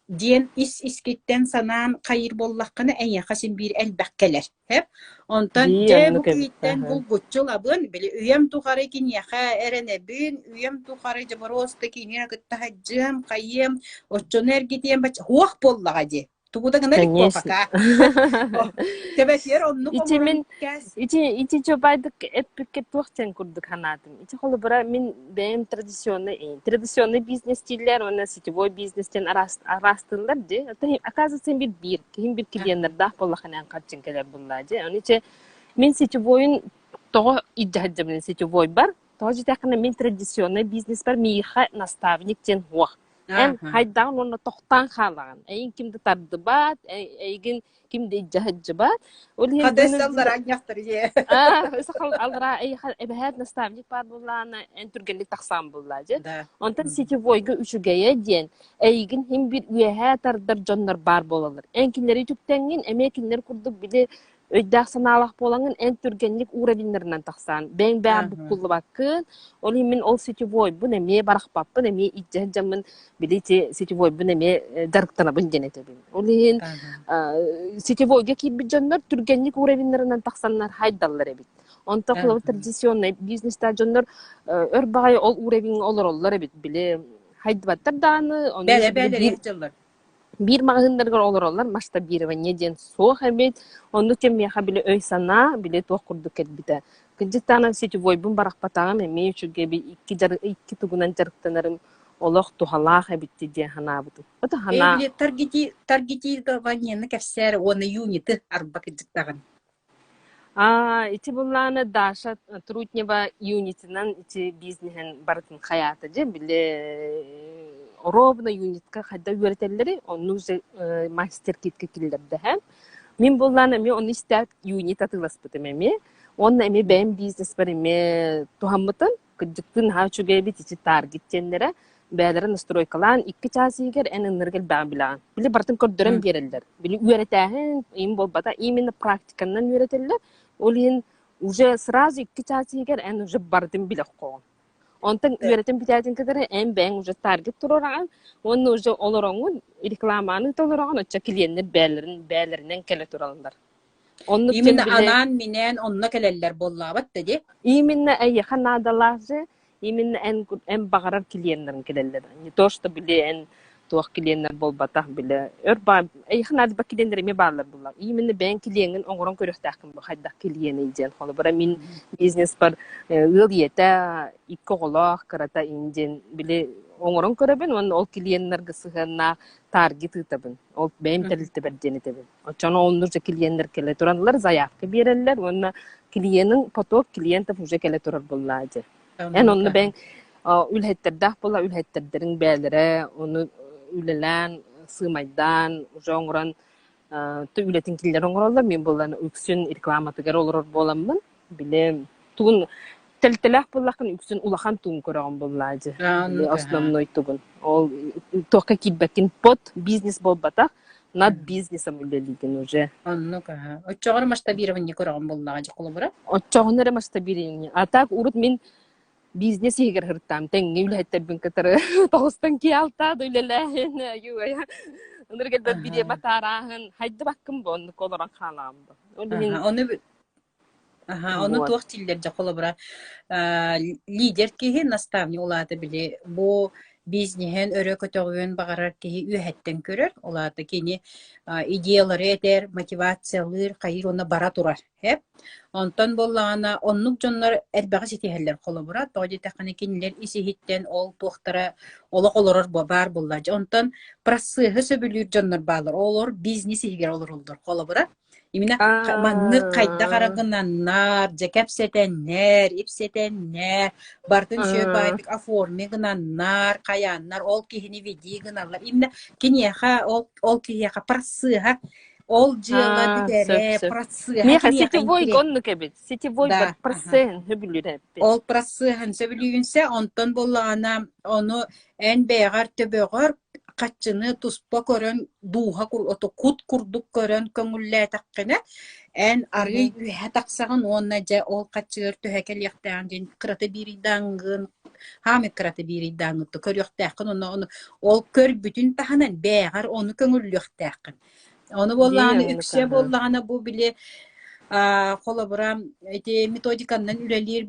диэн ис-искиттэн санаан хайыыр буоллаххына эйиэхэ син биир элбэх кэлэр һэп онтон Дии дьэ бу оннук эбит киһиттэн аһа. булгуччу ылабын били үйэм тухары киниэхэ эрэнэбин үйэм тухары дьэ боруоста кинини кытта сылдьыам хайыам оччону эргитиэм суох буоллаҕа дии тугу да гына илик буо Конечно. пока төбөтүгэр оннук Ити оҥорон мин кээс ити ити чобайдык эппиккэ туох диэн курдук санаатым. Ити холобура мин бэйэм традиционный традиционный бизнес дииллэр уонна сетевой бизнес диэн араастыыллар дии. Оказывается, биир биир киһим биир клиеннардаах буоллахына харчын кэлэр буоллаа дии. Аны иче мин сетевойун тоҕо илдьэ сылдьабын сетевойбар тоҕо дьитэххинэ мин традиционный бизнеспэр миэхэ наставник диэн суох. Эн хайдаҕын уонна тохтоон хаалаҕын. Эйигин ким да тардыбат, эйигин ким да илдьэ сылдьыбат. Ол иһин Хадыс аллараа анньахтар ийэ. Аллараа эбэһээт наставник баар буоллаҕына эн түргэнник тахсаан буоллаа дьэ. Онтон сетевойга үчүгэйэ диэн эйигин иһин биир үөһээ тардар дьоннор баар буолаллар. Эн кинилэри үтүктэҥҥин эмиэ кинилэр курдук били өйдөөх-санаалаах буолаҥҥын эн түргэнник уровеннарынан тахсаан, бэйэҥ бэйэҕэр буккуллубаккын, ол иһин мин ол сетевойбун эмиэ барахпаппын, эмиэ илдьэ сылдьаммын били ити сетевойбун эмиэ дьарыктанабын диэн этэбин. Ол иһин сетевойга киирбит дьоннор түргэнник уровеннарынан тахсаннар хайдаллар эбит. Онтон холобур традиционнай бизнестаах дьоннор өр баҕайы ол уровеҥҥа олороллор эбит, били хайдыбаттар даҕаны, ону Бэлэ били бэлэриэх дьыллар. Биир маҕаһыыннарыгар олороллор, масштабирование диэн суох эбит. Оннук кэм миэхэ били өй-санаа, били туох курдук кэлбитэ. Кырдьыктаанан сетевойбун барахпатаҕым эмиэ үчүгэй эбит, икки, икки тугунан дьарыктанарым олох туһалаах эбит диэн санаабытым. Это Э, санаа били таргетированиены кэпсээр уонна юниты арба кырдьыктаҕын. Аа, ити буллааны Даша Трутнева юнитынан ити бизнеһин барытын хайаата дьэ били ровно юнитка хайда үөрэтэллэри онну уже мастер-китка киллэрдэ Мин буллаан эмиэ ону истээт юнит атыыласпытым эмиэ. Уонна эмиэ бэйэм бизнеспэр эмиэ туһаммытым. Кырдьыктыы наһаа үчүгэй эбит ити таргет диэннэрэ. Бэйэлэрэ настройкалаан икки чаас иһигэр эн ыннарык элбэҕи билэҕин. Били барытын көрдөрөн биэрэллэр. Били үөрэтээһин им буолбата, именно практиканан үөрэтэллэр. Ол иһин уже сразу икки чаас иһигэр эн уже барытын билэ оххоҕун. Онтон үөрэтэн бүтээтин кытары эн бэйэҥ уже таргет туруораҕын уонна уже олороҥҥун рекламаны толороҕун оччо клиеннэр бэйэлэрин бэйэлэринэн кэлэ тураллар. Оннук дьон Именно били анаан-минээн онно кэлэллэр буоллаабат да дии. Именно эйиэхэ наадалаах же, именно эн эн баҕарар клиеннэрин кэлэллэр. Не то, что били эн туох клиеннэр буолбатах били өр ба эйиэхэ наадыйбат клиеннэр эмиэ бааллар буоллар. Именно бэйэҥ клиеҥҥин оҥорон көрүөхтээххин бу хайдах клиений диэн. Холобура мин бизнеспар ыал ийэтэ, икки оҕолоох, кырата ин диэн били оҥорон көрөбүн уонна ол клиеннэргэ сыһыаннаах таргет ыытабын. Ол бэйэм тэрилтэбэр диэн этэбин. Оччону оннук же клиеннэр кэлэ тураллар, заявка биэрэллэр уонна клиенин поток клиентов уже кэлэ турар буоллаа дьэ. Эн онно бэйэҥ үлэһиттэрдээх буола үлэһиттэрдэриҥ бэйэлэрэ ону үлэлээн, сыымайдаан, уже оҥорон Үлэтин кинилэр оҥороллор, мин буолан үксүн рекламатыгар олорор буоламмын, били тугун тэлтэлээх буоллаххын үксүн улахан тугун көрөҕүн буоллаа дьэ. Били Оннук аһа. основной тугун. Ол туохха киирбэккин под бизнес буолбатах, над бизнесом үлэлиигин уже. Оннук аһа. Оччоҕор масштабирование көрөҕүн буоллаҕа дьэ холобура. Оччоҕуна эрэ масштабирование. А так урут мин бизнес иһигэр сырыттаам тэҥҥэ үлэһиттэрбин кытары тоҕустан киалтаа да үлэлээһин аю ынырык элбэх бириэмэ Аһа. таарааһын хайдыбаккын бу оннук олорон хаалаам бу ол иһин Аһа. Ону Аһа, ону вот туох дииллэр дьэ холобура, аа, лидер киһи, наставник ол аата били бу бизнеһин өрө көтөҕүөн баҕарар киһи үөһэттэн көрөр. Ол аата кини а, идеялары этэр, мотивациялыыр, хайыыр уонна бара турар. Эп. Онтон буоллаҕына оннук дьоннор элбэҕи ситиһэллэр холобура. Тоҕо диэтэххинэ кинилэр ис-иһиттэн ол туохтара олох олорор баар буолла. Дьэ онтон процеһы сөбүлүүр дьоннор бааллар. Олор бизнес иһигэр олороллор холобура. Именно маннык хайдах аа арагынаннар, дьэ кэпсэтэннэр, ипсэтэннэр, бартын үчүгэй аа баайдык оформи гынаннар, хайааннар, ол киһини веди гыналлар. Именно киниэхэ, ол, ол киһиэхэ процеһа, ол дьыала аа сөп бүтэрэ, сөп процеһа миэхэ киниэхэ сетевой интерес. оннук эбит сетевой Да, бар аха. процеһын сөбүлүүр эппит Ол процеһын сөбүлүүгүнсэ, онтон буоллаҕына, ону эн бэйэҕэр төбөҕөр хаччыны туспа көрөн, дууһа кут курдук көрөн көҥүллээтэххинэ, эн арыый үөһэ тахсаҕын уонна дьэ ол хаччыгар төһө кэлиэхтээҕин диэн кырата биир ыйдааҥҥын, хаамый кырата биир ыйдааҥҥытта көрүөхтээххин уонна ону ол көрбүтүн таһынан бэйэҕэр ону көҥүллүөхтээххин. Ону дии буоллаҕына оннук үксэ аха буоллаҕына бу били холобура ити методиканнан үлэлиир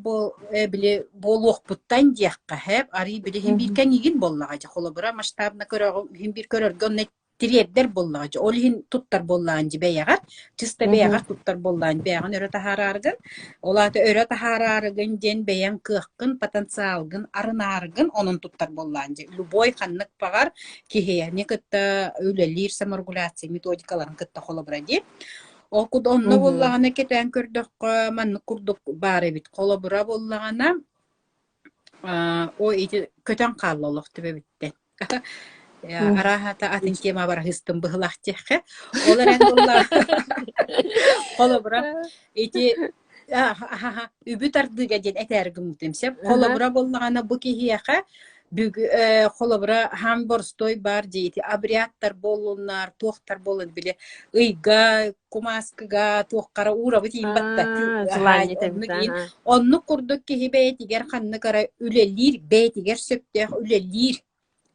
били буолуохпуттан диэххэ һэп арый били иһин биир кэҥиигин буоллаҕа дьэ холобура масштабно көрөҕүн иһин биир көрөргө онно тириэрдэр буоллаҕа дьэ ол иһин туттар буоллаҕын дьэ бэйэҕэр чисто бэйэҕэр туттар буоллаҕын бэйэҕин өрө таһаарааргын ол аата өрө таһаараарыгын диэн бэйэҥ кыаххын потенциалгын арынааргын онон туттар буоллаҕын дьэ любой ханнык баҕар киһини кытта үлэлиир саморегуляция методикаларын кытта холобура дии. Ол куд онно буоллаҕына кэтээн көрдөххө маннык курдук баар эбит. Холобура буоллаҕына оо ити көтөн хаалла олох төбөбүттэн. Арааһата атын тема бараһыыстым быһылаах диэххэ. Ол эрэн буолла холобура ити үбү тардыыга диэн этээр гыммытым сөп. Холобура буоллаҕына бу киһиэхэ холобура хаан боростой баар дии ити обрядтар буоллуннар, туохтар буоллун били ыйга, кумааскыга туоххара уурабыт иин батта желание оннук иин оннук курдук киһи бэйэтигэр ханнык эрэ үлэлиир бэйэтигэр сөптөөх үлэлиир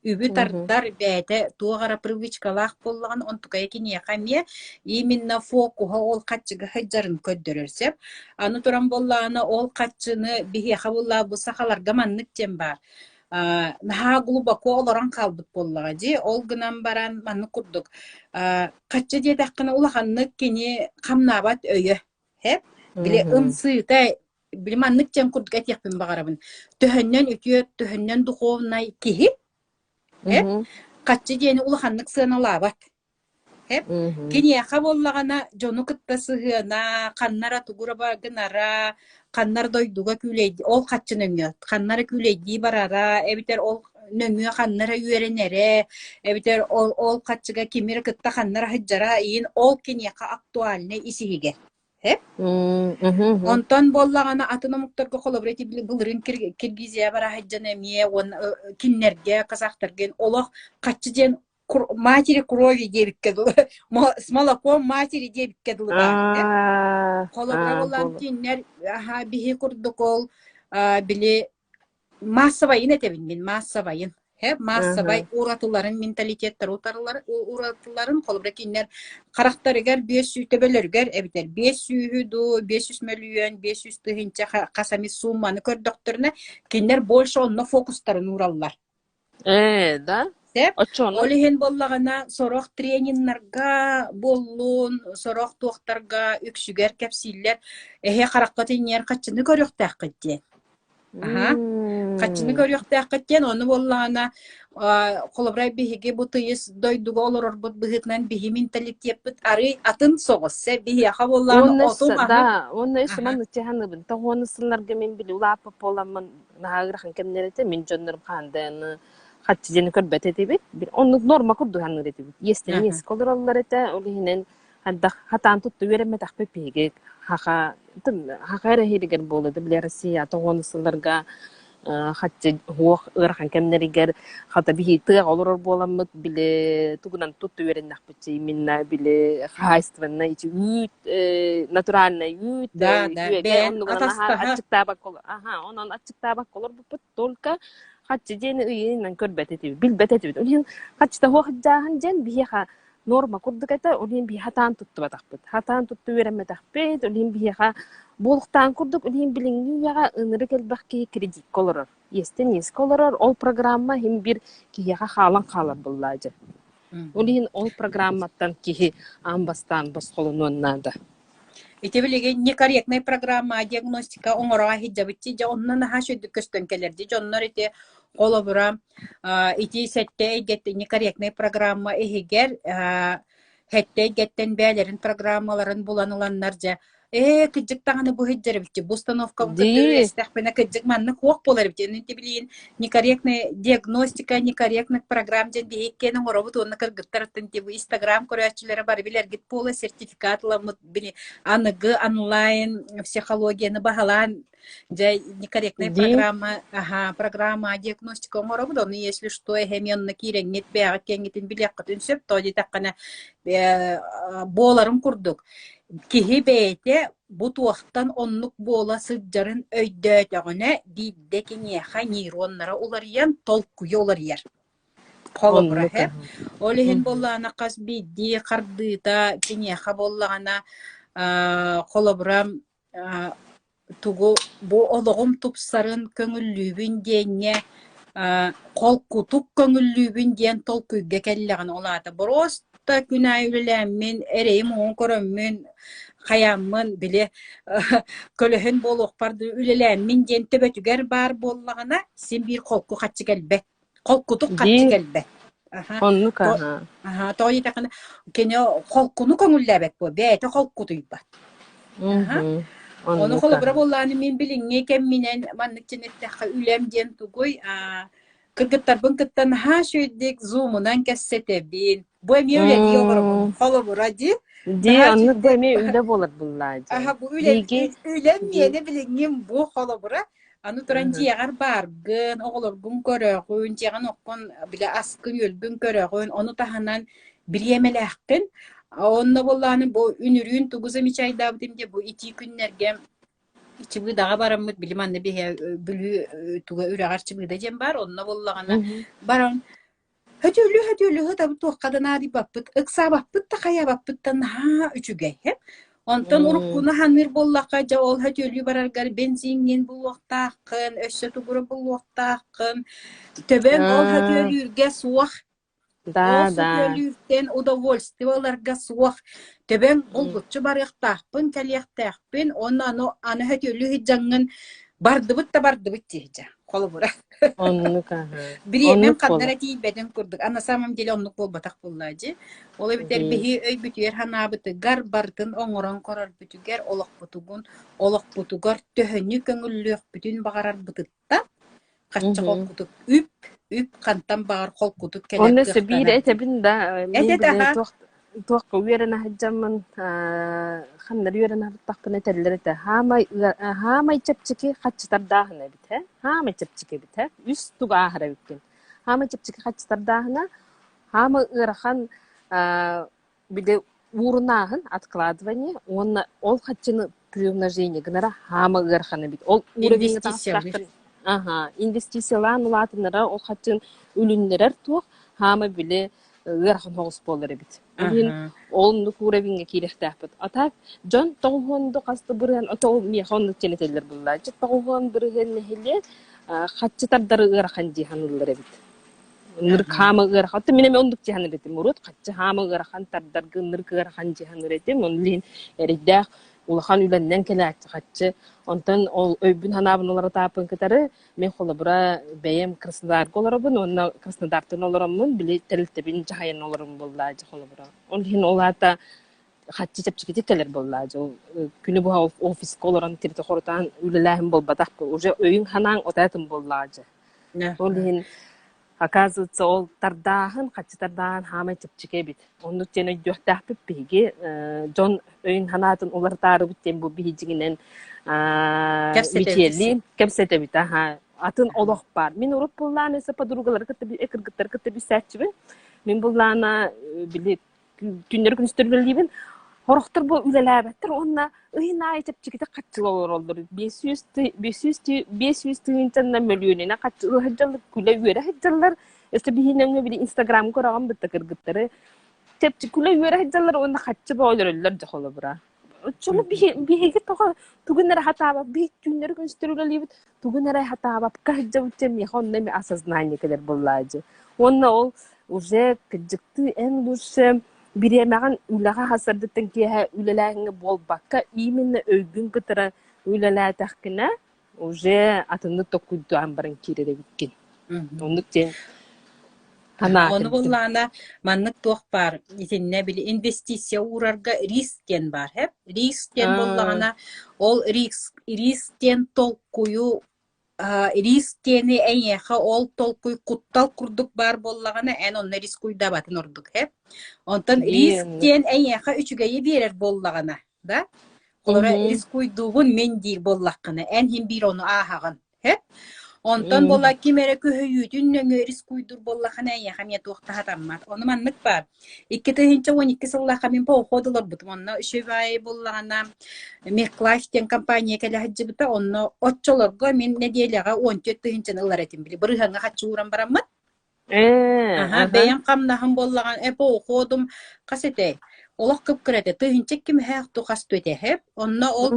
үбү тардар бэйэтэ туох эрэ привычкалаах буоллаҕына онтукайа киниэхэ эмиэ именно фокуһа ол хаччыга сылдьарын көрдөрөр сөп. Аны туран буоллаҕына ол хаччыны биһиэхэ буоллаҕа бу сахаларга маннык диэн баар наһаа глубоко олорон хаалбыт буоллаҕа дии. Ол гынан баран маннык курдук хаччы диэтэххинэ улаханнык кини хамнаабат өйө Һэп, били ымсыыта, били маннык диэн курдук этиэхпин баҕарабын. Төһөннөн үтүө, төһөннөн духовнай киһи, һэп, хаччы диэни улаханнык сыаналаабат. Һэп, киниэхэ буоллаҕына дьону кытта сыһыана, ханна эрэ тугу эрэ гынара, ханна эрэ дойдуга күүлэйдии, ол хаччы нөҥүө, ханна эрэ күүлэйдии барара, эбэтэр ол нөҥүө ханна эрэ үөрэнэрэ, эбэтэр ол, ол хаччыга кими эрэ кытта ханна эрэ сылдьара иин ол киниэхэ актуальнай ис-иһигэр. Эп? Онтон буоллаҕына атын омуктарга холобура ити былырыын Киргизия бара сылдьан эмиэ уонна кинилэргэ казахтарга олох хаччы диэн матери крови диэбиккэ дылы с молоком матери диэбиккэ дылы баар холобура буолан кинилэр биһи курдук ол били Маассабайын этэбин мин, маассабайын. Һэ, маассабай уратыларын, менталитеттар уратыларын, холобура кинилэр харахтарыгар 500 төбөлөрүгэр эбэтэр 500-ү дуу, 500 мөлүйүөн, 500 тыһыынча хас эмит суумманы көрдөхтөрүнэ, кинилэр больше онно фокустарын уураллар. Ээ, да? Сөп. Оччоҕуна Ол иһин буоллаҕына, сорох трениннарга буоллун, сорох туохтарга үксүгэр кэпсииллэр, эһи хараххыт иннигэр хаччыны көрүөхтээххит диэн. Аһа. Хаччыны көрүөхтээххит диэн, ону буоллаҕына, холобура, биһиги бу тыйыс дойдуга олорорбут быһыытынан биһи менталитеппыт арыый атын соҕус. Биһиэхэ буоллаҕына Уонна оту-маһы да, уонна Аһа. маннык чаһаныбын. Тоҕуону сылларга мин били улааппыт буоламмын наһаа ыарахан кэмнэр этэ. Мин дьоннорум хаанданы хаччы диэни көрбөт этибит. Оннук норма курдук саныыр этибит. Иэстэн Аһа. иэскэ олороллор этэ. Ол иһинэн. Хайдах хатаан тутта үөрэммэтэхпит биһиги хаха хаха эрэ иһигэр буолуо да били Россия тоҕуон сылларга хаччы уох ыарахан кэмнэригэр хата биһи тыаҕа олорор буоламмыт били тугунан тутта үөрэннэхпит именно били хаһаайыстыбаннай ичи үүт натуральнай үүт Да, да, үөгэ бэйэн оннугунан аһа атастаһа. аччыктаабакка аха онон аччыктаабакка олорбуппут только хаччы диэни ыйынан көрбөт этибит билбэт этибит ол иһин хаччыта суох дьааһын диэн биһиэхэ нуорма курдук этэ, ол иһин биһи хатаан туттубатахпыт. Хатаан тутта үөрэммэтэхпит, ол иһин биһиэхэ буолуохтаан курдук, ол иһин билиҥҥи үйэҕэ ынырык элбэх киһи кредиккэ олорор. Иэстэн иэскэ олорор, ол программа иһин биир киһиэхэ хаалан хаалар буоллаа дьэ. Ол иһин ол программаттан киһи аан бастаан босхолонуон наада. Ити билигин некорректнай программа диагностика оҥоро сылдьабыт дьэ онно наһаа үчүгдүк көстөн кэлэр дии дьоннор ити холобура ити сэттэ эйгэттэн некорректнай программа иһигэр сэттэ эйгэттэн бэйэлэрин программаларын булан ыланнар дьэ ээ кыдьык даҕаны бу сылдьар эбит бу установкабын кытта Дии. үлэстэхпинэ кыдьык маннык суох буолар эбит ити билигин некорректная диагностика некорректных программ диэн биһиги иккиэн оҥоробут уонна кыргыттар оттон типа инстаграм көрөөччүлэрэ бары билэргит буола сертификат ыламмыт били аныгы онлайн психологияны баһылаан дьэ некорректная Дии. программа аха программа диагностика оҥоробут ону если что эһэми онно киирэҥҥит бэйэҕит киэҥҥитин билиэххитин сөп тоҕо диэтэххинэ буоларын курдук киһи бэйэтэ бу туохтан оннук буола сылдьарын өйдөөтөҕүнэ биирдэ киниэхэ нейроннара уларыйан толкуйа уларыйар. Холобура Оннук һэ. аһа. Ол иһин Мгм. буоллаҕына хас биирдии хардыыта киниэхэ буоллаҕына холобура тугу бу олоҕум тупсарын көҥүллүүбүн диэҥҥэ холкутук көҥүллүүбүн диэн толкуйга кэллэҕинэ ол аата боруоста күн аайы үлэлээммин эрэйим-уҥун көрөммүн хайааммын били көлөһүн буолуохпар дуу үлэлээммин диэн төбөтүгэр баар буоллаҕына син биир холку хаччы кэлбэт холкутук хаччы Дии. кэлбэт аха Оннук то аһа. аха тоҕо диэтэххинэ кини холкуну көҥүллээбэт буо бэйэтэ холкутуйбат аха Мгм. Ону Оннук холобура аһа. буоллаҕына мин билиҥҥи кэмминэн маннык диэн эттэххэ үлэм диэн тугуй аа кыргыттарбын кытта наһаа үчүгэйдик зумунан кэпсэтэбин. Бу эмиэ үлэлии олоробун. М. Холобура дии. Дии, Наһаа оннук бу үчүгэйдик эмиэ үлэ буолар буллаа дьэ. аха бу үлэ Биһиги үлэм дии миэнэ билиҥҥим бу холобура. Аны туран Мгм. дьиэҕэр бааргын, оҕолоргун көрөҕүн, дьиэҕин оккун бile аскын-үөлгүн көрөҕүн, ону таһынан бириэмэлээххин. Онно буоллаҕына бу үнүрүүн тугу замечайдаабытым диye бу итии күннэргэ Чыбыыдаҕа бараммыт били манна биһи Бүлүү туга үрэҕэр Чыбыыда диэн баар, онно буоллаҕына Мгм. баран Хөтөлү-хөтөлү ытабыт туохха да наадыйбаппыт, ыксаабаппыт да хайаабаппыт да наһаа үчүгэй һэ. Онтон М. уруккуну саныыр буоллахха, дьэ ол хөтөлүү бараргар бензиҥҥин булуохтааххын, өссө тугура булуохтааххын. Төбөҥ ол Аа, хөтөлүүргэ суох, ол да, да. сөтүөлүүртэн удовольствие ыларга суох. Төбөҥ М. булгуччу барыахтаахпын, кэлиэхтээхпин, уонна аны аны хөтөлүү сылдьаҥҥын бардыбыт да бардыбыт диэччи. Холобура. Оннук аһа. Бириэмэм Оннук ханна буолар. эрэ тиийбэтин курдук. А на самом деле оннук буолбатах буоллаа дии. Ол эбэтэр Дии. биһи өйбүтүгэр-санаабытыгар барытын оҥорон көрөрбүтүгэр олохпутугун олохпутугар төһөнү көҥүллүөхпүтүн баҕарарбытыттан хачча Мгм. холкутук үп, үп хантан баҕар холкутук кэлэр Онно өссө биир кыахтанар диэн. этэбин да, мин Эт-эт били аха. туох туохха үөрэнэ сылдьаммын, аа, ханна эрэ үөрэнэ сырыттахпына этэллэр этэ, хаамай ыа хаамай чэпчэки хаччытардааһына эбит һэ, хаамай чэпчэки эбит һэ, үс тугу ааһар эбиккин. Хаамай чэпчэки хаччытардааһына, хаамай ыарахан аа, били уурунааһын откладывание уонна ол хаччыны приумножение гынара хаама ыарахан эбит. Ол уровеҥҥа Инвестициялыыр. таҕыстаххын аха инвестициялаан улаатыннара ол хаччын үлүннэрэр туох хаама били ыарахан соҕус буолар эбит. Ол иһин Аха. ол оннук уровеҥҥа киириэхтээхпит. А так дьон тоҕуһуон да хас да бырыһыан ото ол миэхэ оннук диэн этэллэр буоллааччы тоҕуһуон бырыһыан нэһилиэк хаччы тардары ыарахан дии саныыллар эбит. Ынырык Аха. хаама ыарахан. Оттон мин эмиэ оннук дии саныыр этим. Урут хаччы хаама ыарахан тардарга ынырык ыарахан дии саныыр этим. Онон иһин эрэйдээх улахан үлэннэн кэлээччи хаччы. Онтон ол өйбүн-санаабын уларытааппын кытары мин холобура бэйэм Краснодарга олоробун уонна Краснодартан олороммун били тэрилтэбин дьаһайан олорорум буоллаа дьэ холобура. Ол иһин ол аата хаччы чэпчэкитик кэлэр буоллаа дьэ ол күнү быһа офиска олорон тиритэ-хорутаан үлэлээһин буолбатах уже өйүҥ-санааҥ отаатын буоллаҕа дьэ. Ол Аха. иһин. Оказывается, ол тардааһын, хаччы тардааһын хаамай чэпчэки эбит. Оннук диэн өйдүөхтээхпит биһиги дьон өйүн санаатын уларытаарыбыт диэн бу биһи дьиҥинэн Кэпсэтэбит. Мичиэллиин кэпсэтэбит аха. Атын олох баар. Мин урут буллаан өссө подругалары кытта кыргыттары кытта билсээччибин. Мин буллаана били түннэри күнүстэр үлэлиибин. Хорохтор бу үлэлээбэттэр уонна ыйын аайы чэпчэкитик хаччыла олороллор. 500 тыһыынчаннан мөлүйүөнүнэн хаччыла сылдьаллар, күлэ-үөрэ сылдьаллар. Өссө биһиэнэҥҥэ били Инстаграмҥа көрөҕүн бытта кыргыттары. Чэпчэки күлэ-үөрэ сылдьаллар уонна хаччы бөҕө өлөрөллөр дьэ холобура. Оччону биһиги тоҕо тугун эрэ хатаабат, биһиги түүннэри күнүстэри үлэлиибит, тугун эрэ хатаабапка сылдьабыт диэн миэхэ онно эмиэ осознание кэлэр буоллаадьы. Уонна ол уже кырдьыктыы эн лучше бириэмэҕин үлэҕэ хасардыттан киэһэ үлэлээһиҥҥэ буолбакка, именно өйгүн кытары үлэлээтэххинэ уже атыннык толкуйдаан баран киирэр эбиккин. Оннук диэн санаа Ону кэлбитим. буоллаҕына маннык туох баар итиннэ били инвестиция уурарга риск диэн баар һэп. Риск диэн буоллаҕына ол риск риск диэн толкуйу риск диэни эйиэхэ ол толкуй куттал курдук баар буоллаҕына эн онно рискуйдаабатын ордук һэп. Онтон риск диэн эйиэхэ үчүгэйи биэрэр буоллаҕына да холобура рискуйдуубун мин диир буоллаххына эн иһин биир ону ааһаҕын һэп онтон буола ким эрэ көһүйүүтүн нөҥүө рискуйдуур буоллаххына эйиэхэ эмиэ туох да сатаммат ону маннык баар 2012 сыллаахха мин поход олорбутум онно үчүгэй буоллаҕына Мехклайф диэн компания кэлэ сылдьыбыта онно оччолорго мин нэдиэлэҕэ 14 тыһыынчаны ылар этим били бырыһыаҥҥа хаччы ууран бараммыт Ээ, Аһа, аха. бэйэм хамнаһым буоллаҕына, э, по уходум хас этэй? Олох кып-кыра этэ, тыһыынча кимэһээх ту хас түөтэһэ. Онно ол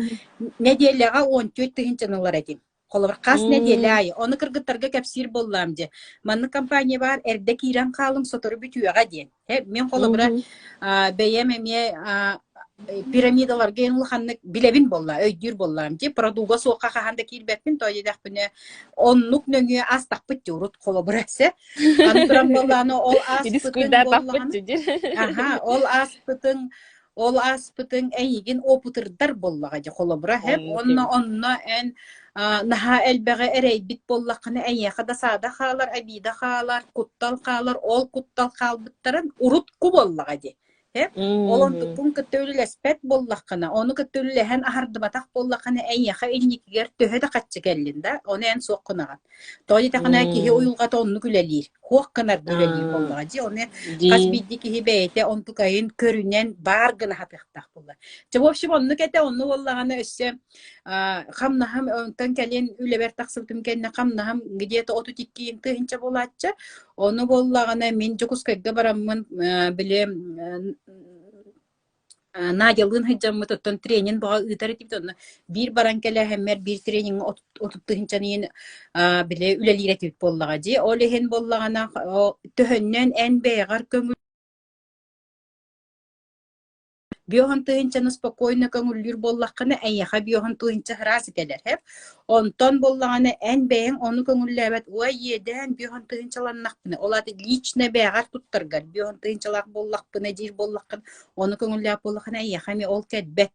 нэдиэлэҕэ 14 тыһыынчаны ылар этим. Холобур, хас нэдиэлэ аайы. Ону кыргыттарга кэпсиир буоллаам дьэ. Маннык компания баар, эрдэ киирэн хаалыҥ, сотору бүтүөҕэ диэн. Э, мин холобура, бэйэм эмиэ пирамидаларга эн улаханнык билэбин буолла, өйдүүр буоллаам дии. Продуга суохха хаһан да киирбэппин, тоҕо диэтэхпинэ, оннук нөҥүө астахпыт дии урут холобура эсэ. Аны туран буоллаҕына ол ааспытыҥ буоллаҕына аха, ол ааспытыҥ ол ааспытыҥ эйигин опытырдар буоллаҕа дии холобура һэп онно онно эн наһаа элбэҕи эрэйбит буоллаххына эйиэхэ да саада хаалар, обида хаалар, куттал хаалар, ол куттал хаалбыттарын урутку буоллаҕа дии. Һэп ол онтуккун кытта үлэлэспэт буоллаххына, ону кытта үлэлэһэн аһардыбатах буоллаххына эйиэхэ инникигэр төһө да хаччы кэллин да, ону эн суох гынаҕын. Тоҕо диэтэххинэ киһи уйулҕата оннук үлэлиир, хуох гынарга үлэлиир буоллаҕа дии. Ону хас биирдии киһи бэйэтэ онтукайын көрүнэн баар гына сатыахтаах буолла. Чэ, в общем, оннук этэ, онну буоллаҕына өссө хамнаһым онтон кэлин үлэбэр тахсыбытым кэннэ хамнаһым где-то 32 тыһыынча буолааччы. Ону буоллаҕына мин Дьокуускайга бараммын били Надялыын сылдьаммыт оттон тренинг бөҕө ыытар этибит онно биир баран кэлээһиммэр биир трениҥҥэ 30 тыһыынчаны иһин били үлэлиир этибит буоллаҕа дии. Ол иһин буоллаҕына төһөннөн эн бэйэҕэр көҥүл Биоһун тыһыынчаны спокойно көҥүллүүр буоллаххына, эйиэхэ биоһун тыһыынча ыраас кэлэр һэп. Онтон буоллаҕына эн бэйэҥ ону көҥүллээбэт уой иэдээн биоһун тыһыынчаланнахпына, ол аата лично бэйэҕэр туттаргар биоһун тыһыынчалаах буоллахпына диир буоллаххын, ону көҥүллээх буоллаххына эйиэхэ эмиэ ол кэлбэт.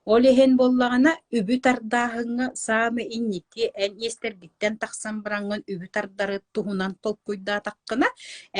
Ол иһин буоллаҕына үбү тардааһыҥҥа саамай инники эн иэстэргиттэн тахсан бараҥҥын үбү тардары туһунан толкуйдаатаххына,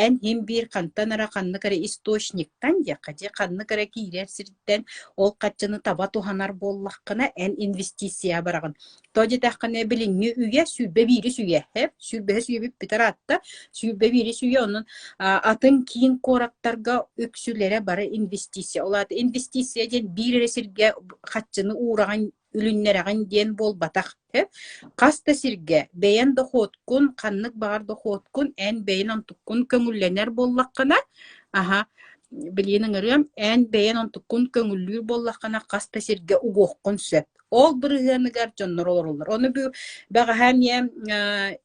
эн иһин биир хантан эрэ ханнык эрэ источниктан диэххэ дии, ханнык эрэ киирэр сиртэн ол харчыны таба туһанар буоллаххына, эн инвестиция бараҕын. Тоҕо диэтэххинэ, билиҥҥи үйэ 21-ис үйэ, 25-ис үйэ бүппүт ыраатта, 21-ис үйэ онон атын киин куораттарга үксүлэрэ бары инвестиция. Ол аата инвестиция диэн биир эрэ сиргэ харчыны уураҕын үлүннэрэҕин диэн буолбатах. Хас да сиргэ бэйэн дохуоткун, ханнык баҕар дохуоткун эн бэйэн онтуккун көҥүллэнэр буоллаххына, аһа, билиэн ыҥырыам, эн бэйэн онтуккун көҥүллүүр буоллаххына хас да сиргэ угуоххун сөп. Ол бырыһыаныгар дьоннор олороллор. Ону бу бэҕэһээ эмиэ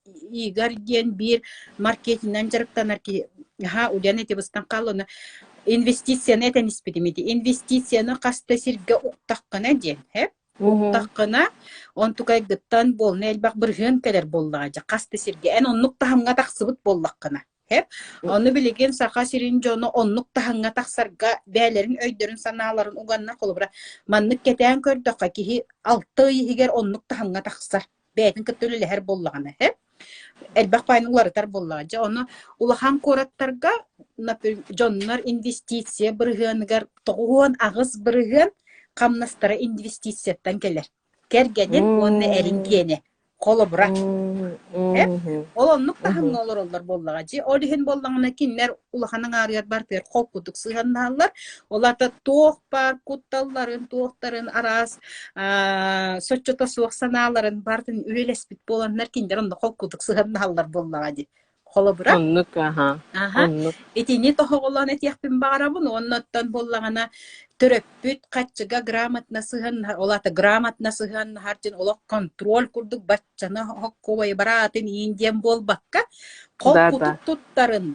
Игорь диэн биир маркетинынан дьарыктанар киһи аһа уйан эти быстан хаалла ону инвестицияны этэн испитим ити. Инвестицияны хас да сиргэ уктаххына диэн, һэ? Уктаххына, онтукайгыттан буолна элбэх бырыһыан кэлэр буоллаҕа дьэ хас да сиргэ. Эн оннук таһымҥа тахсыбыт буоллаххына. Һэп. Ону билигин Саха сирин дьоно оннук таһымҥа тахсарга бэйэлэрин өйдөрүн-санааларын уганнар холобура маннык кэтээн көрдөххө киһи 6 ый иһигэр оннук таһымҥа тахсар. Бэйэтин кытта үлэлэһэр буоллаҕына. Һэп. Элбэх паайын уларытар буоллаҕа. Дьэ, ону улахан куораттарга дьоннор инвестиция бырыһыаныгар 98% хамнастара инвестицияттан кэлэр. Кэргэнин уонна эрин киэнэ. Холобура. Ол оннук таһымҥа олороллор буоллаҕа дии. Ол иһин буоллаҕына кинилэр улахан аҥаарыгар бартыгар холкутук сыһыаннаһаллар. Ол аата туох баар кутталларын, туохтарын араас соччото суох санааларын барытын үлэлэспит буоланнар кинилэр онно холкутук сыһыаннаһаллар буоллаҕа дии. Холобура, Оннук, аха, аха, оннук. итини тоһоҕолоон этиэхпин баҕарабын уонна оттон буоллаҕына төрөппүт хаччыга грамотно сыһыаннаһар, ол аата грамотно сыһыаннаһар диэн олох контроль курдук баччаны хоккуобай бараатын иин диэн буолбакка, Да, да. холкутук туттарын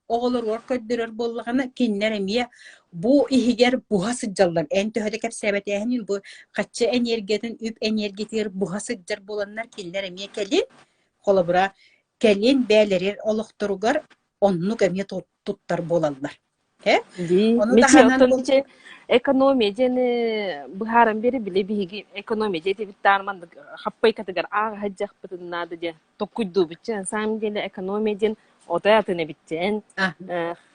оҕолоругар көрдөрөр буоллаҕына, кинилэр эмиэ бу иһигэр буһа сылдьаллар. Эн төһө да кэпсээбэтээһинин бу хаччы энергиятын, үп энергиятыгар буһа сылдьар буоланнар, кинилэр эмиэ кэлин, холобура, кэлин бээлэрир олохторугар оннук эмиэ туттар буолаллар. Э? Дии. Ону Мичи, таһынан оттон бу мичи экономия диэни быһааран биэри били биһиги экономия диэтибит таан маннык хаппайкатыгар ааҕа сылдьыахпытын наада диэн токкуйдуубут на самом деле экономия диэн отой атын эбит диэн а,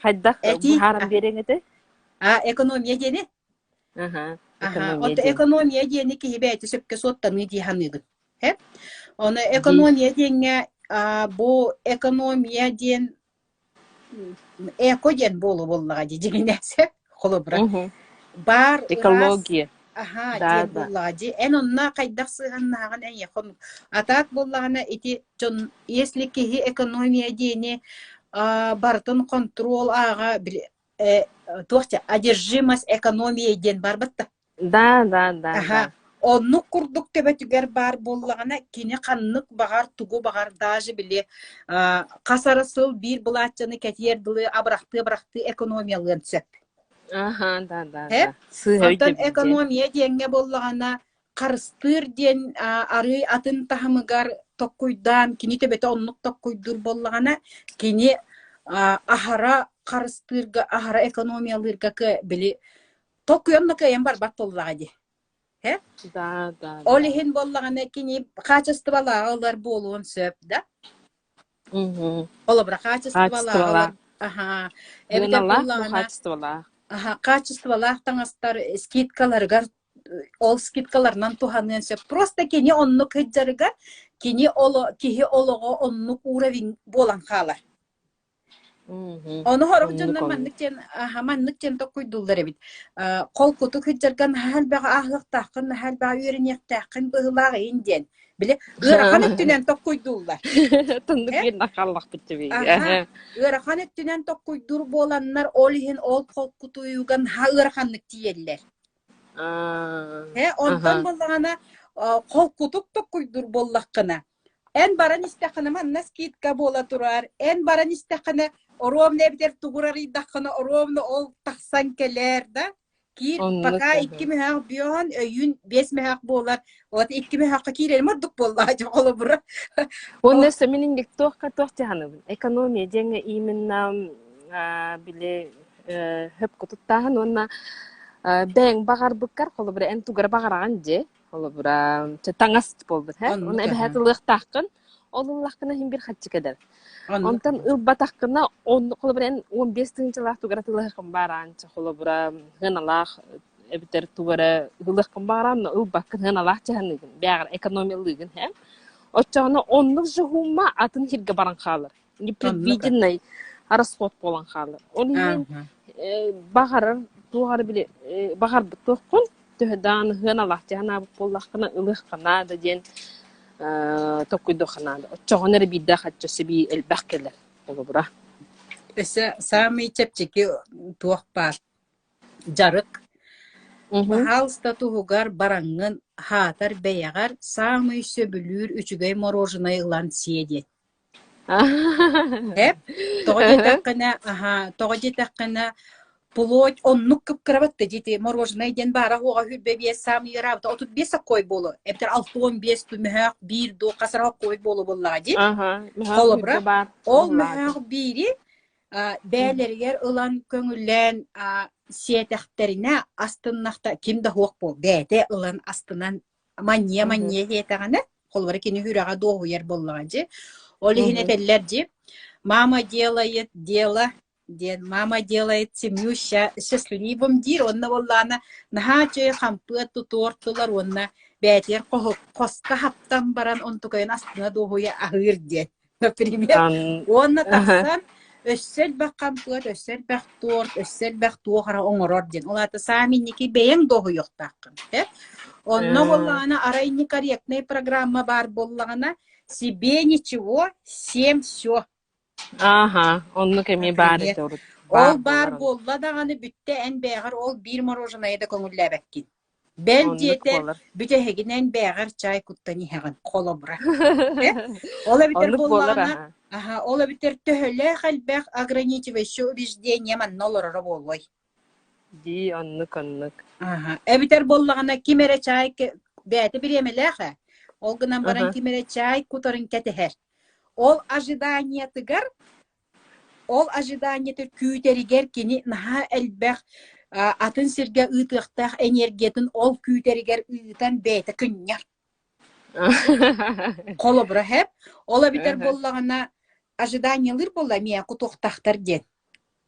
хайдах этии быһааран а, биэриэҥ этэй? а, экономия диэни Аха, Аха, экономия оттон диэн. экономия диэни киһи бэйэтэ сөпкө суоттаныы дии саныыбын. Э? Ону Дии. экономия диэҥҥэ а, бу экономия диэн эко диэн буолуо буоллаҕа дии дьиҥинэ сөп холобура. Мгм. Баар ыраас Экология. аһаа Да, диэн да. буоллаҕа дии. Эн онно хайдах сыһыаннаһаҕын эйиэхэ оннук. А так буоллаҕына ити дьон если киһи экономия диэни а, барытын хонтуруол ааҕа били э, туох дьэ одержимость экономией диэн барбыт да Да, да, да, Аһа, да. оннук курдук төбөтүгэр баар буоллаҕына, кини ханнык баҕар, тугу баҕар даже били аа, хас эрэ сыл биир былааччаны кэтиэр дылы абырахтыы-абырахтыы экономиялыан сөп. Аха, да, да, Э? да. Сыыһа Онтон өйдөбүл диэн. экономия диэҥҥэ буоллаҕына, харыстыыр диэн аа, арыый атын таһымыгар токкуйдаан, кини төбөтө оннук токкуйдуур буоллаҕына, кини аа, аһара харыстыырга, аһара экономиялыырга кы били толкуйан да кыайан барбат буоллаҕа дии. Э? Да, да, Ол да. иһин буоллаҕына кини хаачыстыбалааҕы ылар буолуон сөп да. Мгм. Холобура, хаачыстыбалааҕы ылар Хаачыстыбалаах. аһаа, эбэтэр Сыаналаах, но буоллаҕына хаачыстыбалаах. аһа, хаачыстыбалаах таҥастар скидкаларыгар ол скидкаларынан туһаныан сөп. Просто кини оннук сылдьарыгар кини оло киһи олоҕо оннук уровень буолан хаалар. Мгм. Ону сорох Оннук дьоннор оннук. маннык диэн аһа маннык диэн токкуйдууллар эбит. Э, холкутук сылдьарга наһаа элбэҕи ааһыахтааххын, наһаа элбэҕи үөрэниэхтээххин быһыылаах иһин диэн. Били ыарахан өттүнэн токкуйдууллар. Тоннук Э? биир нахаллахпыт дии. Аһа, ыарахан өттүнэн токкуйдуур буоланнар, ол иһин ол холкутуйууга наһаа ыараханнык тиийэллэр. Э, онтон Аха. буоллаҕына, холкутук токкуйдуур буоллаххына, эн баран истэххинэ манна скидка буола турар, эн баран истэххинэ оруобуна эбэтэр тугур арыйдаххына оруобуна ол тахсан кэлэр да киир Оннук пока аха. икки мөһөөх бүөһөн өйүүн биэс мөһөөх буолар вот икки мөһөөххө киирэрим ордук буоллаҕа дьэ холобура Уонна өссө мин инник туохха туох дьаһанабын. Экономия диэҥҥэ именно били хөп кутуттааһын уонна бэйэҥ баҕарбыккар холобура эн тугу эрэ баҕараҕын дии холобура таҥас буолбут һэ оннук уонна аһа эбэһээт ылыахтааххын ол ыллаххына иһин бир хаччы кэлэр оннук онтон ылбатаххына он холобура эн 15 тыһыынчалаах тугу эрэ тылыаххын баараанча холобура сыаналаах эбэтэр тугу эрэ ылыаххын баҕараан ылбаккын сыаналаах дьаһаныыгын бэйэҕэр экономиялыыгын һэ оччоҕуна оннук жуһуума атын сиргэ баран хаалар оннук непредвиденный расход буолан хаалар. Ол иһин аха баҕарар туох эрэ били баҕарбыт туоххун төһө даҕаны сыаналаах дьаһанаабыт буоллаххына ылыахха наада диэн толкуйдуохха наада. Оччоҕуна эрэ биирдээх хачча сибии элбэх кэлэр холобура. Өссө саамай чэпчэки туох баар дьарык Баһаалыста туһугар бараҥҥын аһаатар бэйэҕэр саамай сөбүлүүр үчүгэй мороженай ылан сиэ диэн. Эп, тоҕо диэтэххинэ, аһаа, тоҕо диэтэххинэ, плоть оннук кып-кырабат да дии мороженай диэн баара уоҕа 25 саамай ыараабыта 35 соккой буолуо, эбэтэр 65 дуу мөһөөх биир дуу хас эрэ соккой буолуо буоллаҕа дии. Аха, мөһөөх Холобура, бииргэ баар ол быһылаата. мөһөөх биири бэйэлэригэр ылан көҥүллээн сиэтэхтэринэ астыннахта ким да суох буол бэйэтэ ылан астынан манньыйа-манньыйа диэтэҕинэ. Холобура кини сүрэҕэ дуоһуйар буоллаҕа дии. Ол иһин этэллэр дии, мама делает дело диэн мама делает семью счастливым диир уонна буоллаҕына наһаа үчүгэй хампыат тутуортулар уонна бэйэтигэр хоско хаптан баран онтукайын астына дуоһуйа аһыыр диэн например уонна тахсан өссө элбэх хампыат өссө элбэх торт өссө элбэх туох эрэ оҥорор диэн ол аата саамай инники бэйэҥ дуоһуйуохтааххын э онно буоллаҕына арай некорректная программа баар буоллаҕына себе ничего всем все Ааһа, оннук эмиэ баар Например, этэ урут. ол Баар баар буолар оннук. буолла даҕаны бүттэ эн бэйэҕэр ол биир мороженайы да көҥүллээбэккин. Бэл Оннук диэтэр буолар. бүтэһигинэн бэйэҕэр чай куттан иһэҕин холобура. Э? Ол эбэтэр Оннук буолар буоллаҕына, аһа. аһа, ол эбэтэр төһөлөөх элбэх ограничивающее убеждение манна олороро буолуой? Дии, оннук оннук. Аһа. Эбэтэр буоллаҕына ким эрэ чай бэйэтэ бириэмэлээх ээ. Ол гынан баран Аһа. ким эрэ чай кутарын кэтэһэр. Ол ожиданиетыгар, ол ожиданиетыгар күүтэригэр кини наһаа элбэх атын сиргэ ыытыахтаах энергиятын ол күүтэригэр ыытан бэйэтэ кынньар. Холобура һэп, ол эбэтэр буоллаҕына ожиданиелыыр буолла эмиэ кутуохтаахтар диэн.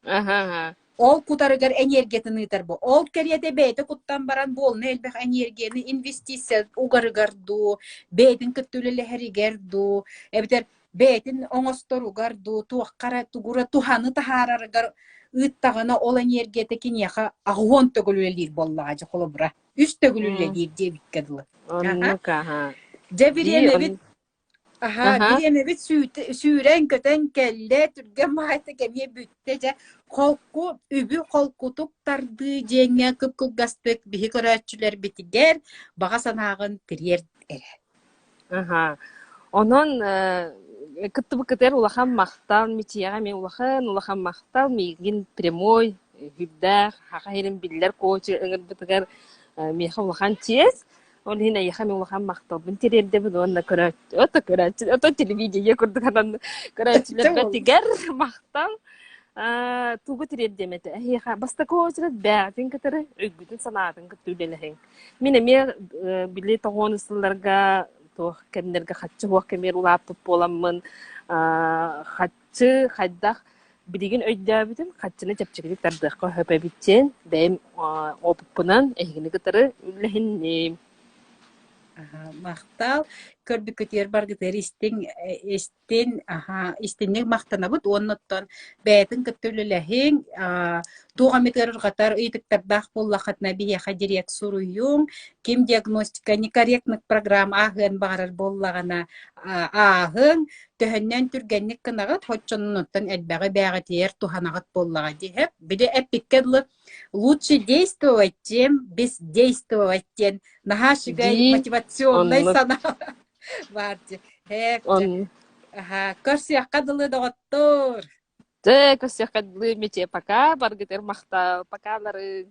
Аха. Ол кутарыгар энергиятын ыытар бу. Ол кэриэтэ бэйэтэ куттан баран буолна элбэх энергияны инвестиция угарыгар дуу, бэйэтин кытта үлэлэһэригэр дуу, эбэтэр бэйэтин оҥосторугар дуу, туохха эрэ тугура туһаны таһаарарыгар ыыттаҕына ол энергията киниэхэ аҕыһуон төгүл үлэлиир буоллаҕа дьэ холобура. Үс төгүл үлэлиир диэбиккэ дылы. Аха. Оннук аха. Дьэ Дии он бириэмэбит Аһаа, аха. бириэмэбит сүүрэн-көтөн кэллэ, түргэн баҕайытык эмиэ бүттэ дьэ. Холку, үбү холкутук тардыы диэҥҥэ кып-кылгастык биһи көрөөччүлэрбитигэр баҕа санааҕын тириэрт эрэ. Аха. Онон э, кыттыбыккытыгар улахан махтал, Мичийэҕэ эмиэ улахан улахан махтал. Миигин прямой, үрдээх, саха сирин биллэр коучу ыҥырбытыгар э, миэхэ улахан чиэс. Ол иһин эйиэхэ мин улахан махталбын тириэрдэбин уонна көрөөччү, ото көрөөччү, ото телевидение курдук анан көрөөччүлэрбэтигэр махтал. Аа, тугу тириэрдиэм этэ? Эһиэхэ бастакы очерет бэйэҕитин кытары өйгүтүн-санаатын кытта үлэлэһиҥ. Мин эмиэ э, били тоҕуон сылларга туох кэмнэргэ хаччы суох кэмигэр улааппыт буоламмын аа, хаччы хайдах Билигин өйдөөбүтүм, хаччыны чэпчэкитик тардыахха сөп эбит диэн бэйэм опыппынан эһигини кытары үллэһинним. Аһа, махтал. Көрбүккүтүгэр баргытыгар истиҥ, э, истин, аһа, истинник махтанабыт уонна оттон бэйэтин кытта үлэлэһиҥ, аа, туох эмит ыарырҕатар ыйытыктардаах буоллаххытына биһиэхэ директ суруйуҥ, ким диагностика некорректных программ ааһыан баҕарар буоллаҕына ааһыҥ, төһөннөн түргэнник гынаҕыт, оччоннуттан элбэҕи бээҕитийэр туһанаҕыт буоллаҕа дии. Били эппиккэ дылы лучше действовать, чем бездействовать диэн наһаа үчүгэй Дии, мотивационнай оннук. санаа баар дии. Һээк дьэ. Он Аһаа, көрсүөххэ дылы доҕоттоор. Дьэ, көрсүөххэ дылы, Миче, пока, баргытыр махтал, покалары.